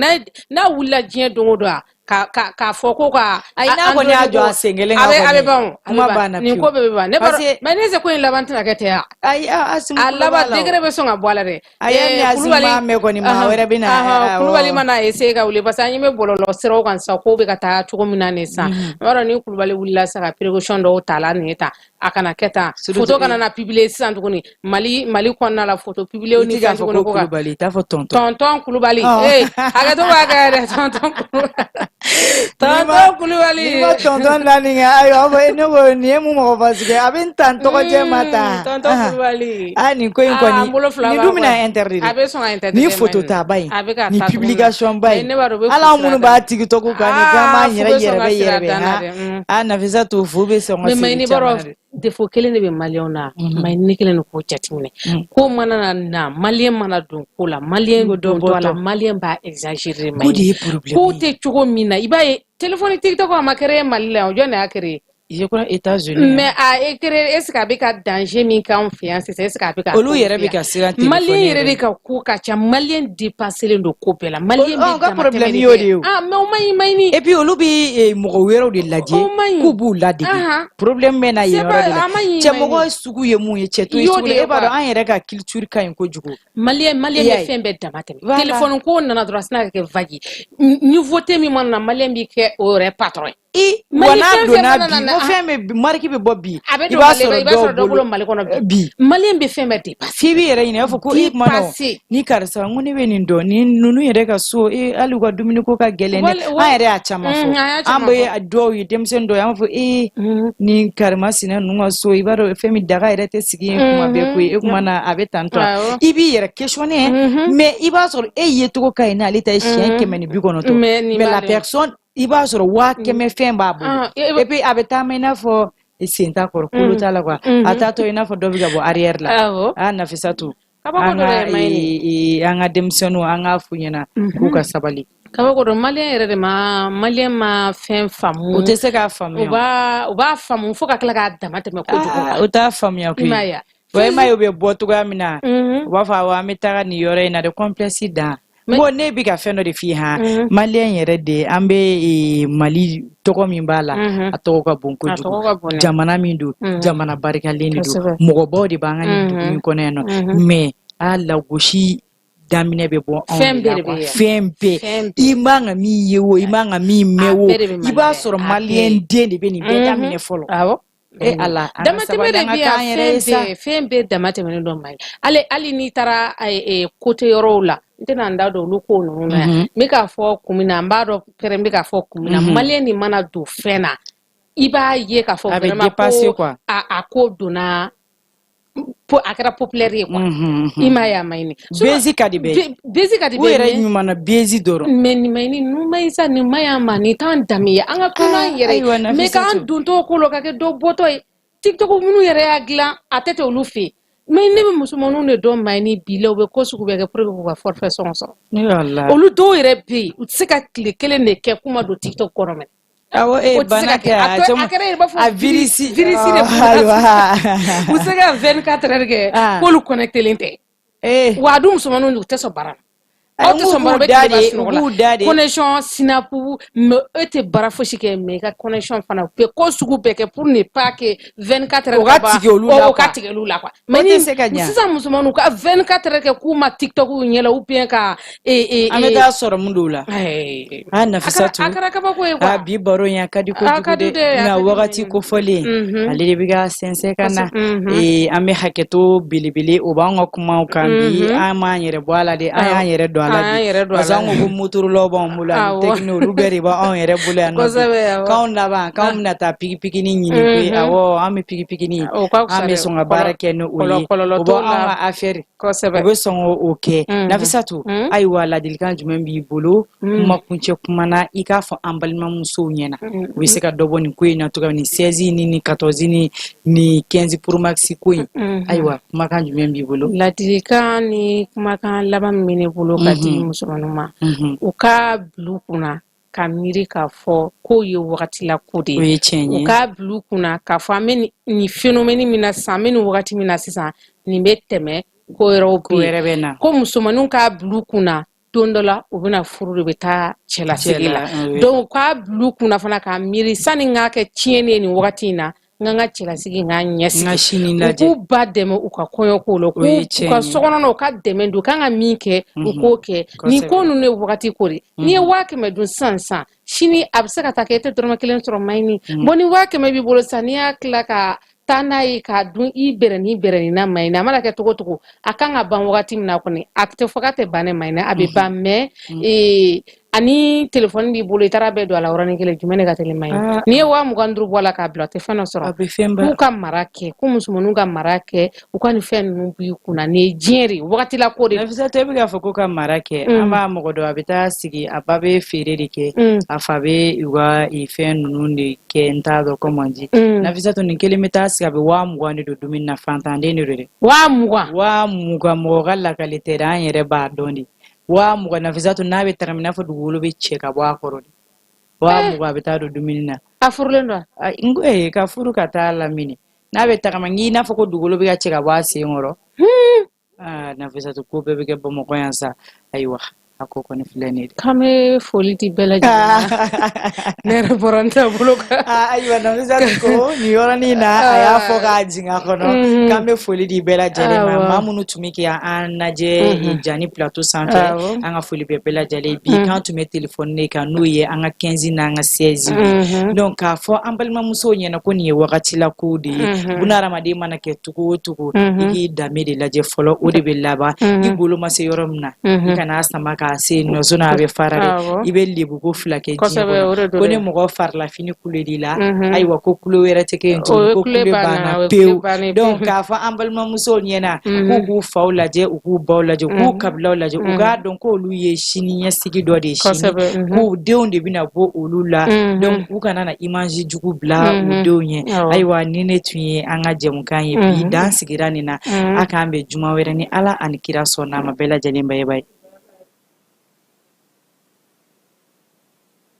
n'a wulila diɲɛ don o don a k'a fɔ ko ka Ayi, n'a kɔni y'a jɔ a sen kelen kan a bɛ kɔni, ban o, a bɛ kuma ban. banna Nin pewu. ko bɛɛ bɛ ban ne b'a Parce que- dɔn, mais ne se ko in laban tɛna kɛ ten wa? Ayi, Asimi A tulo laban b'a la o. degré bɛ sɔn ka bɔ a la dɛ. Ayi, hali ni Asimi m'a mɛn kɔni, maa wɛrɛ bɛ na, awɔ. Kulubali mana essayer ka wuli, parce que an ɲɛ bɛ bɔlɔlɔ siraw kan sisan, kow bɛ ka taa cogo min na nin sisan, i b'a dɔn ni Kulubali wulila sisan ka précaution dɔw ta la nin ye tan, a kana kɛ tan, Surtout photo kana na publier sisan tuguni Mali kɔnɔna la, photo publier I ni ti k'a fɛn fɔ tuguni ko ko ka Kulubali, i t'a fɔ tonton. Tonton Kulubali. Ɔ. Eh, hakɛto b'a kɛ dɛ, tonton Kulubali, tonton Kulubali. N'i ma tonton da nin kɛ, ayiwa, a fɔ ne ko nin ye mun mɔgɔ fasigi ye, a bɛ n ta n tɔgɔ jɛ ma tan. Tonton Kulubali. Ah, nin ko in Ah, kɔni, an bolo fila nin b'a dun bɛna kɔ. interdit de. A bɛ sɔn ka interdit Ni dɛ, photo Mayini. ta ba in, A bɛ ka ni taa cogo min na. publication ba Mais in, ne b'a dɔn u bɛ hali anw fu minnu sira b'a da. TikTok kan ni fɛn, an Ah, b'an fu yɛrɛ bɛ sɔn ka yɛrɛbɛ sira yɛrɛbɛ dan na han. dɛ. Ah, Nafisatu, fu bɛ sɔn ka Mais siri Mayini, b'a caman na dɔn dɛ. défaut kelen de bɛ maliyɛnw na. Mayini, ne kelen de k'o jateminɛ. Ko mana na, maliyɛn mana don ko la, maliyɛn Ko dɔ dontɔ la, bɔtɔ. maliyɛn b'a exagérer. Ko de Mayini, ye problème ko ye. tɛ cogo min na, i b'a ye téléphone TikTok a ma créé Mali la yan, jɔn de y'a créé? Je crois États-Unis. Mais a e créé, est ce que a bɛ ka danger min k'anw fɛ yan sisan, est ce que a bɛ ka Olu k'anw yɛrɛ fɛ bɛ yan? ka siran téléphone Maliyɛn yɛrɛ yɛrɛ. de ka ko ka ca, maliyɛn dépassé don ko bɛɛ la, maliyɛn Anw bɛ ka damatɛmɛ problème de y'o kɛ. de ye o. Ah, mais o man ɲi, Mayini. Et puis olu bɛ mɔgɔ wɛrɛw de lajɛ O man ɲi. k'u b'u ladege. Problème bɛ na yen C'est yɔrɔ pas de la. a man ɲi, Cɛmɔgɔ Mayini. sugu ye mun ye, cɛ to I ye y'o sugu de la. ye E b'a dɔn quoi. an yɛrɛ ka culture ka ɲi kojugu. Maliyɛn I maliyɛn y'a bɛ ye. fɛn bɛɛ dama tɛmɛ. Voilà. Téléphone ko nana dɔrɔn, a sina ka kɛ vague ye. Nouveauté min mana na, maliyɛn b'i kɛ o yɛrɛ patron ye. I wa Mali n'a fɛn fɛn donna mana bi, na ko fɛn bɛ marque bɛ bɔ bi, a bɛ i don b'a Mali sɔrɔ i b'a sɔrɔ dɔw dɔ bolo bolo Mali kɔnɔ bi. Bi. Maliyɛn bɛ fɛn bɛɛ dépassé. F'i b'i yɛrɛ ɲininka, i b'a fɔ ko e kuma na o, Dépassé. ni karisa, n ko ne bɛ nin dɔn, ni ninnu yɛrɛ ka so, e hali u ka dumuni ko ka gɛlɛn dɛ. An yɛrɛ y'a caman fɔ. An y'a An caman bɛ fɔ. dɔw ye, denmisɛnnin dɔw ye, an b'a fɔ ee, nin karimasina ninnu ka so, i b'a dɔn fɛn min daga yɛrɛ tɛ sigi yen kuma bɛɛ koyi, e kuma na a bɛ tan tɔ. I b'i yɛrɛ questionner, mais i b'a sɔrɔ e ye cogo ka ɲi n'ale ta ye siɲɛ 190. Mais nin Mais la b'ale. personne, i b'a sɔrɔ 100 000 fɛn b'a bolo. Ah, Et puis a bɛ taama i n'a fɔ sen t'a kɔrɔ, kolo t'a la quoi. A taatɔ i n'a fɔ dɔ bɛ ka bɔ arrière la. Ah, Nafisatu, Kabako an dɔ ka dɛ, Mayini. an ka denmisɛnninw, an k'a f'u ɲɛna k'u ka sabali. Kabako dɔ, maliyɛn yɛrɛ de ma, maliyɛn ma fɛn faamu. U tɛ se k'a U faamuya. b'a u b'a faamu fo ka tila k'a dama tɛmɛ kojugu. Ah, u t'a faamuya I koyi. m'a ye wa? Wa e m'a ye u bɛ bɔ cogoya min na, u b'a fɔ awɔ, an bɛ taga nin yɔrɔ in na de, complexe dan. Mais- N ko ne bɛ ka fɛn dɔ de f'i ye han, maliyɛn yɛrɛ de, an bɛ Mali tɔgɔ min b'a la, a tɔgɔ ka bon A kojugu. tɔgɔ ka bon dɛ. Jamana min don, jamana barikalen de don. Mɔgɔbaw de b'an ka nin dugu in kɔnɔ yan nɔ. Mais a lagosi daminɛ bɛ bɔ anw Fɛn de bɛɛ la de quoi. bɛ yan. Fɛn bɛɛ. Fɛn bɛɛ. I man ka min ye o, i man ka min mɛn A o, bɛɛ de bɛ i Mali b'a la sɔrɔ yan. A maliyɛn bɛɛ. den de bɛ nin bɛɛ daminɛ fɔlɔ. Awɔ. E Ala, an ka Damatɛmɛ sabali, de an ka bɛ yan, k'an yɛrɛ ye fɛn sa. bɛɛ, fɛn bɛɛ dama tɛmɛnen don Mali. Hali n'i taara côté yɔrɔw la, n tɛna n da don olu ko ninnu na yan. N bɛ k'a fɔ kun min na, n b'a dɔn pɛrɛn, n bɛ k'a fɔ kun min na, maliyɛn nin mana don fɛn na, i b'a ye k'a fɔ A bɛ vraiment dépasser ko quoi. a ko donna a kɛra populaire ye quoi. I m'a ye, a ma ɲini. Buzz ka di bɛɛ ye. Buzz ka di U bɛɛ ye, yɛrɛ mais ɲuman na buzz dɔrɔn. Mais nin ma ɲini, ninnu ma ɲi sa, nin ma ɲi an ma, nin t'an danbe ye, an ka to n'an Ah, yɛrɛ ye. ayiwa, Mais k'an Nafisatu. dontɔ ko la ka kɛ dɔ bɔtɔ ye, TikTok minnu yɛrɛ y'a dilan, a tɛ olu fɛ yen. Mais ne bɛ musomaninw de dɔn, Mayini, bi la u bɛ ko sugu bɛɛ kɛ pour que k'u ka forfait sɔngɔ sɔrɔ. Ne Ala. Olu dɔw yɛrɛ bɛ yen, u tɛ se ka tile kelen de kɛ k'u ma don TikTok kɔnɔ mɛnɛ. Awɔ, O tɛ se bana ka kɛ. kɛ A a tɔ a caman kɛra i b'a fɔ a virus virus de b'u la. Ayiwa. U tɛ se ka 24 heures kɛ k'olu connecté tɛ. Wa a dun musomaninw, u tɛ sɔn baara ma. Ayi, Aw tɛ n k'u sɔn baara, b'u u bɛ da tile ban de, u sunɔgɔ la. b'u da de. Connexion Snap, mais e tɛ baara fosi kɛ, mais i ka connexion fana, u bɛ ko sugu bɛɛ kɛ pour ne pas que 24 heures O ka ka ban, tigɛ olu la o ka quoi. tigɛ olu la quoi. O Mais tɛ ni se ka ɲa. sisan musomaninw ka 24 heures kɛ k'u ma TikTok ɲɛ la ou bien ka An bɛ taa sɔrɔ mun dɔw la. Ayi. Ah, Nafisatu. A kɛra kabako ye quoi. Ah, bi baro in a ka di A kojugu ka di dɛ. dɛ, a Nka ka di. wagati kofɔlen, ale de bɛ ka sɛnsɛn ka na. An bɛ hakɛto belebele o b'an ka kumaw kan bi. An m'an yɛrɛ bɔ a la dɛ, an y'an yɛrɛ don a la An y'an bi. yɛrɛ don a Parce que la. an ko ko motorolaw b'anw bolo ani techno, olu bɛɛ de b'anw yɛrɛ bolo yan nɔ bi. K'anw laban, k'anw bɛna taa pikipikini ɲini koyi. Awɔ, an bɛ pikipikini. O ka fisa An bɛ dɛ. sɔn ka baara kɛ ni o ye. Kɔlɔlɔ O t'o b'anw la. ka affaire. U bɛ sɔn k'o kɛ. Nafisatu, ayiwa, ladilikan jumɛn b'i bolo? Kuma kuncɛ kuma na, i k'a fɔ an balimamusow ɲɛna. U bɛ se ka dɔ bɔ nin ko in na cogoya min, nin 16 ni 14 ni 15 Pro Max ko in. Ayiwa, kumakan jumɛn b'i bolo? Ladilikan ni kumakan laban min bɛ ne bolo ka di musomaninw ma, u ka bila u kunna ka miiri k'a fɔ k'o ye wagati la ko de O ye. ye tiɲɛ U ye. k'a bila u kunna k'a fɔ an bɛ nin phénomène min na sisan, an bɛ nin wagati min na sisan, nin bɛ tɛmɛ, ko wɛrɛw Ko bɛ yen. wɛrɛ bɛ na. Ko musomaninw k'a bila u kunna, Don dɔ la u bɛna furu de, bɛ taa cɛlasigi la. Donc k'a bil'u kunna fana k'a miiri, sani n k'a kɛ tiɲɛni ye nin wagati in na, n ka n ka cɛlasigi, n k'a ɲɛsigi. U k'u ba dɛmɛ u ka kɔɲɔko la, u ka sokɔnɔ na, u ka dɛmɛ don, u kan ka min kɛ, u k'o kɛ. Nin ko ninnu ye wagati ko de. N'i ye 100 000 dun sisan sisan, sini a bɛ se ka taa kɛ e tɛ dɔrɔmɛ kelen sɔrɔ. Mayini, bon, ni 100 000 b'i bolo sisan, n'i y'a tila ka taa n'a ye k'a dun i bɛrɛni bɛrɛni na, Mayini, a mana kɛ cogo cogo, a kan ka ban wagati min na kɔni, a tɛ fɔ k'a tɛ ban dɛ, Mayini, a bɛ ban. Mais ani telefɔni b'i bolo, i taara bɛɛ don a la yɔrɔnin kelen, jumɛn de ka teli, Mayini? N'i ye 25 000 bɔ a la k'a bila, o tɛ fɛn dɔ sɔrɔ. K'u ka mara kɛ, ko musomaninw ka mara kɛ, u ka nin fɛn ninnu b'i kunna. Nin ye diɲɛ de wagati la ko de. Nafisatu, e bɛ k'a fɔ ko ka mara kɛ. An b'a mɔgɔ dɔn, a bɛ taa sigi, a ba bɛ feere de kɛ, a fa bɛ u ka fɛn ninnu de kɛ, n t'a dɔn comment dire. Nafisatu, nin kelen bɛ taa sigi, a bɛ 20 000 de don dumuni na. Fantanden de don dɛ. 20 000? 20 000. Mɔgɔ ka lakali tɛ dɛ, an yɛrɛ b'a dɔn de. 20 000, Nafisatu, n'a bɛ tagama, i n'a fɔ dugukolo bɛ cɛ ka bɔ a kɔrɔ de. 20 000, a bɛ taa don dumuni na. A furulen don? N ko ee, ka furu ka taa lamini. N'a bɛ tagama, n'i n'a fɔ ko dugukolo bɛ ka cɛ ka bɔ a sen kɔrɔ. Aa, Nafisatu, ko bɛɛ bɛ kɛ Bamakɔ yan sa. Ayiwa, a ko kɔni filɛ nin ye dɛ. K'an bɛ foli di bɛɛ lajɛlen ma. Ne yɛrɛ bɔra n taabolo kan. Ayiwa, Nafisatu ko nin yɔrɔnin na, a y'a fɔ k'a jigin a kɔnɔ k'an bɛ foli di bɛɛ lajɛlen ma. Maa minnu tun bɛ k'an lajɛ Jani plateau sanfɛ, an ka foli bɛ bɛɛ lajɛlen. Bi k'an tun bɛ telefɔni de kan, n'o ye an ka 15 n'an ka 16 ye. Donc k'a fɔ an balimamusow ɲɛna ko nin ye wagati la kow de ye. Bunahadamaden mana kɛ cogo o cogo, i k'i danbe de lajɛ fɔlɔ, o de bɛ laban. I golo ma se yɔrɔ min na, i kana sama k'a se yen nɔ, sinon a bɛ fara dɛ. I bɛ lebuko fila kɛ diɲɛ kɔnɔ. Ko ni mɔgɔ farilafini kuleli la, ayiwa, ko kulo wɛrɛ tɛ kɛ yen tuguni, ko kule banna pewu. Donc k'a fɔ an balimamusow ɲɛna k'u k'u faw lajɛ, u k'u baw lajɛ, u k'u kabilaw lajɛ, u k'a dɔn k'olu ye sini ɲɛsigi dɔ de ye sini, k'u denw de bɛna bɔ olu la. Donc u kana na image jugu bila u denw ɲɛ. Ayiwa, ni ne tun ye an ka jɛmukan ye bi, dan sigira nin na. A k'an bɛn juma wɛrɛ ni Ala ani kira sɔnna a ma. Bɛɛ lajɛlen, bye bye.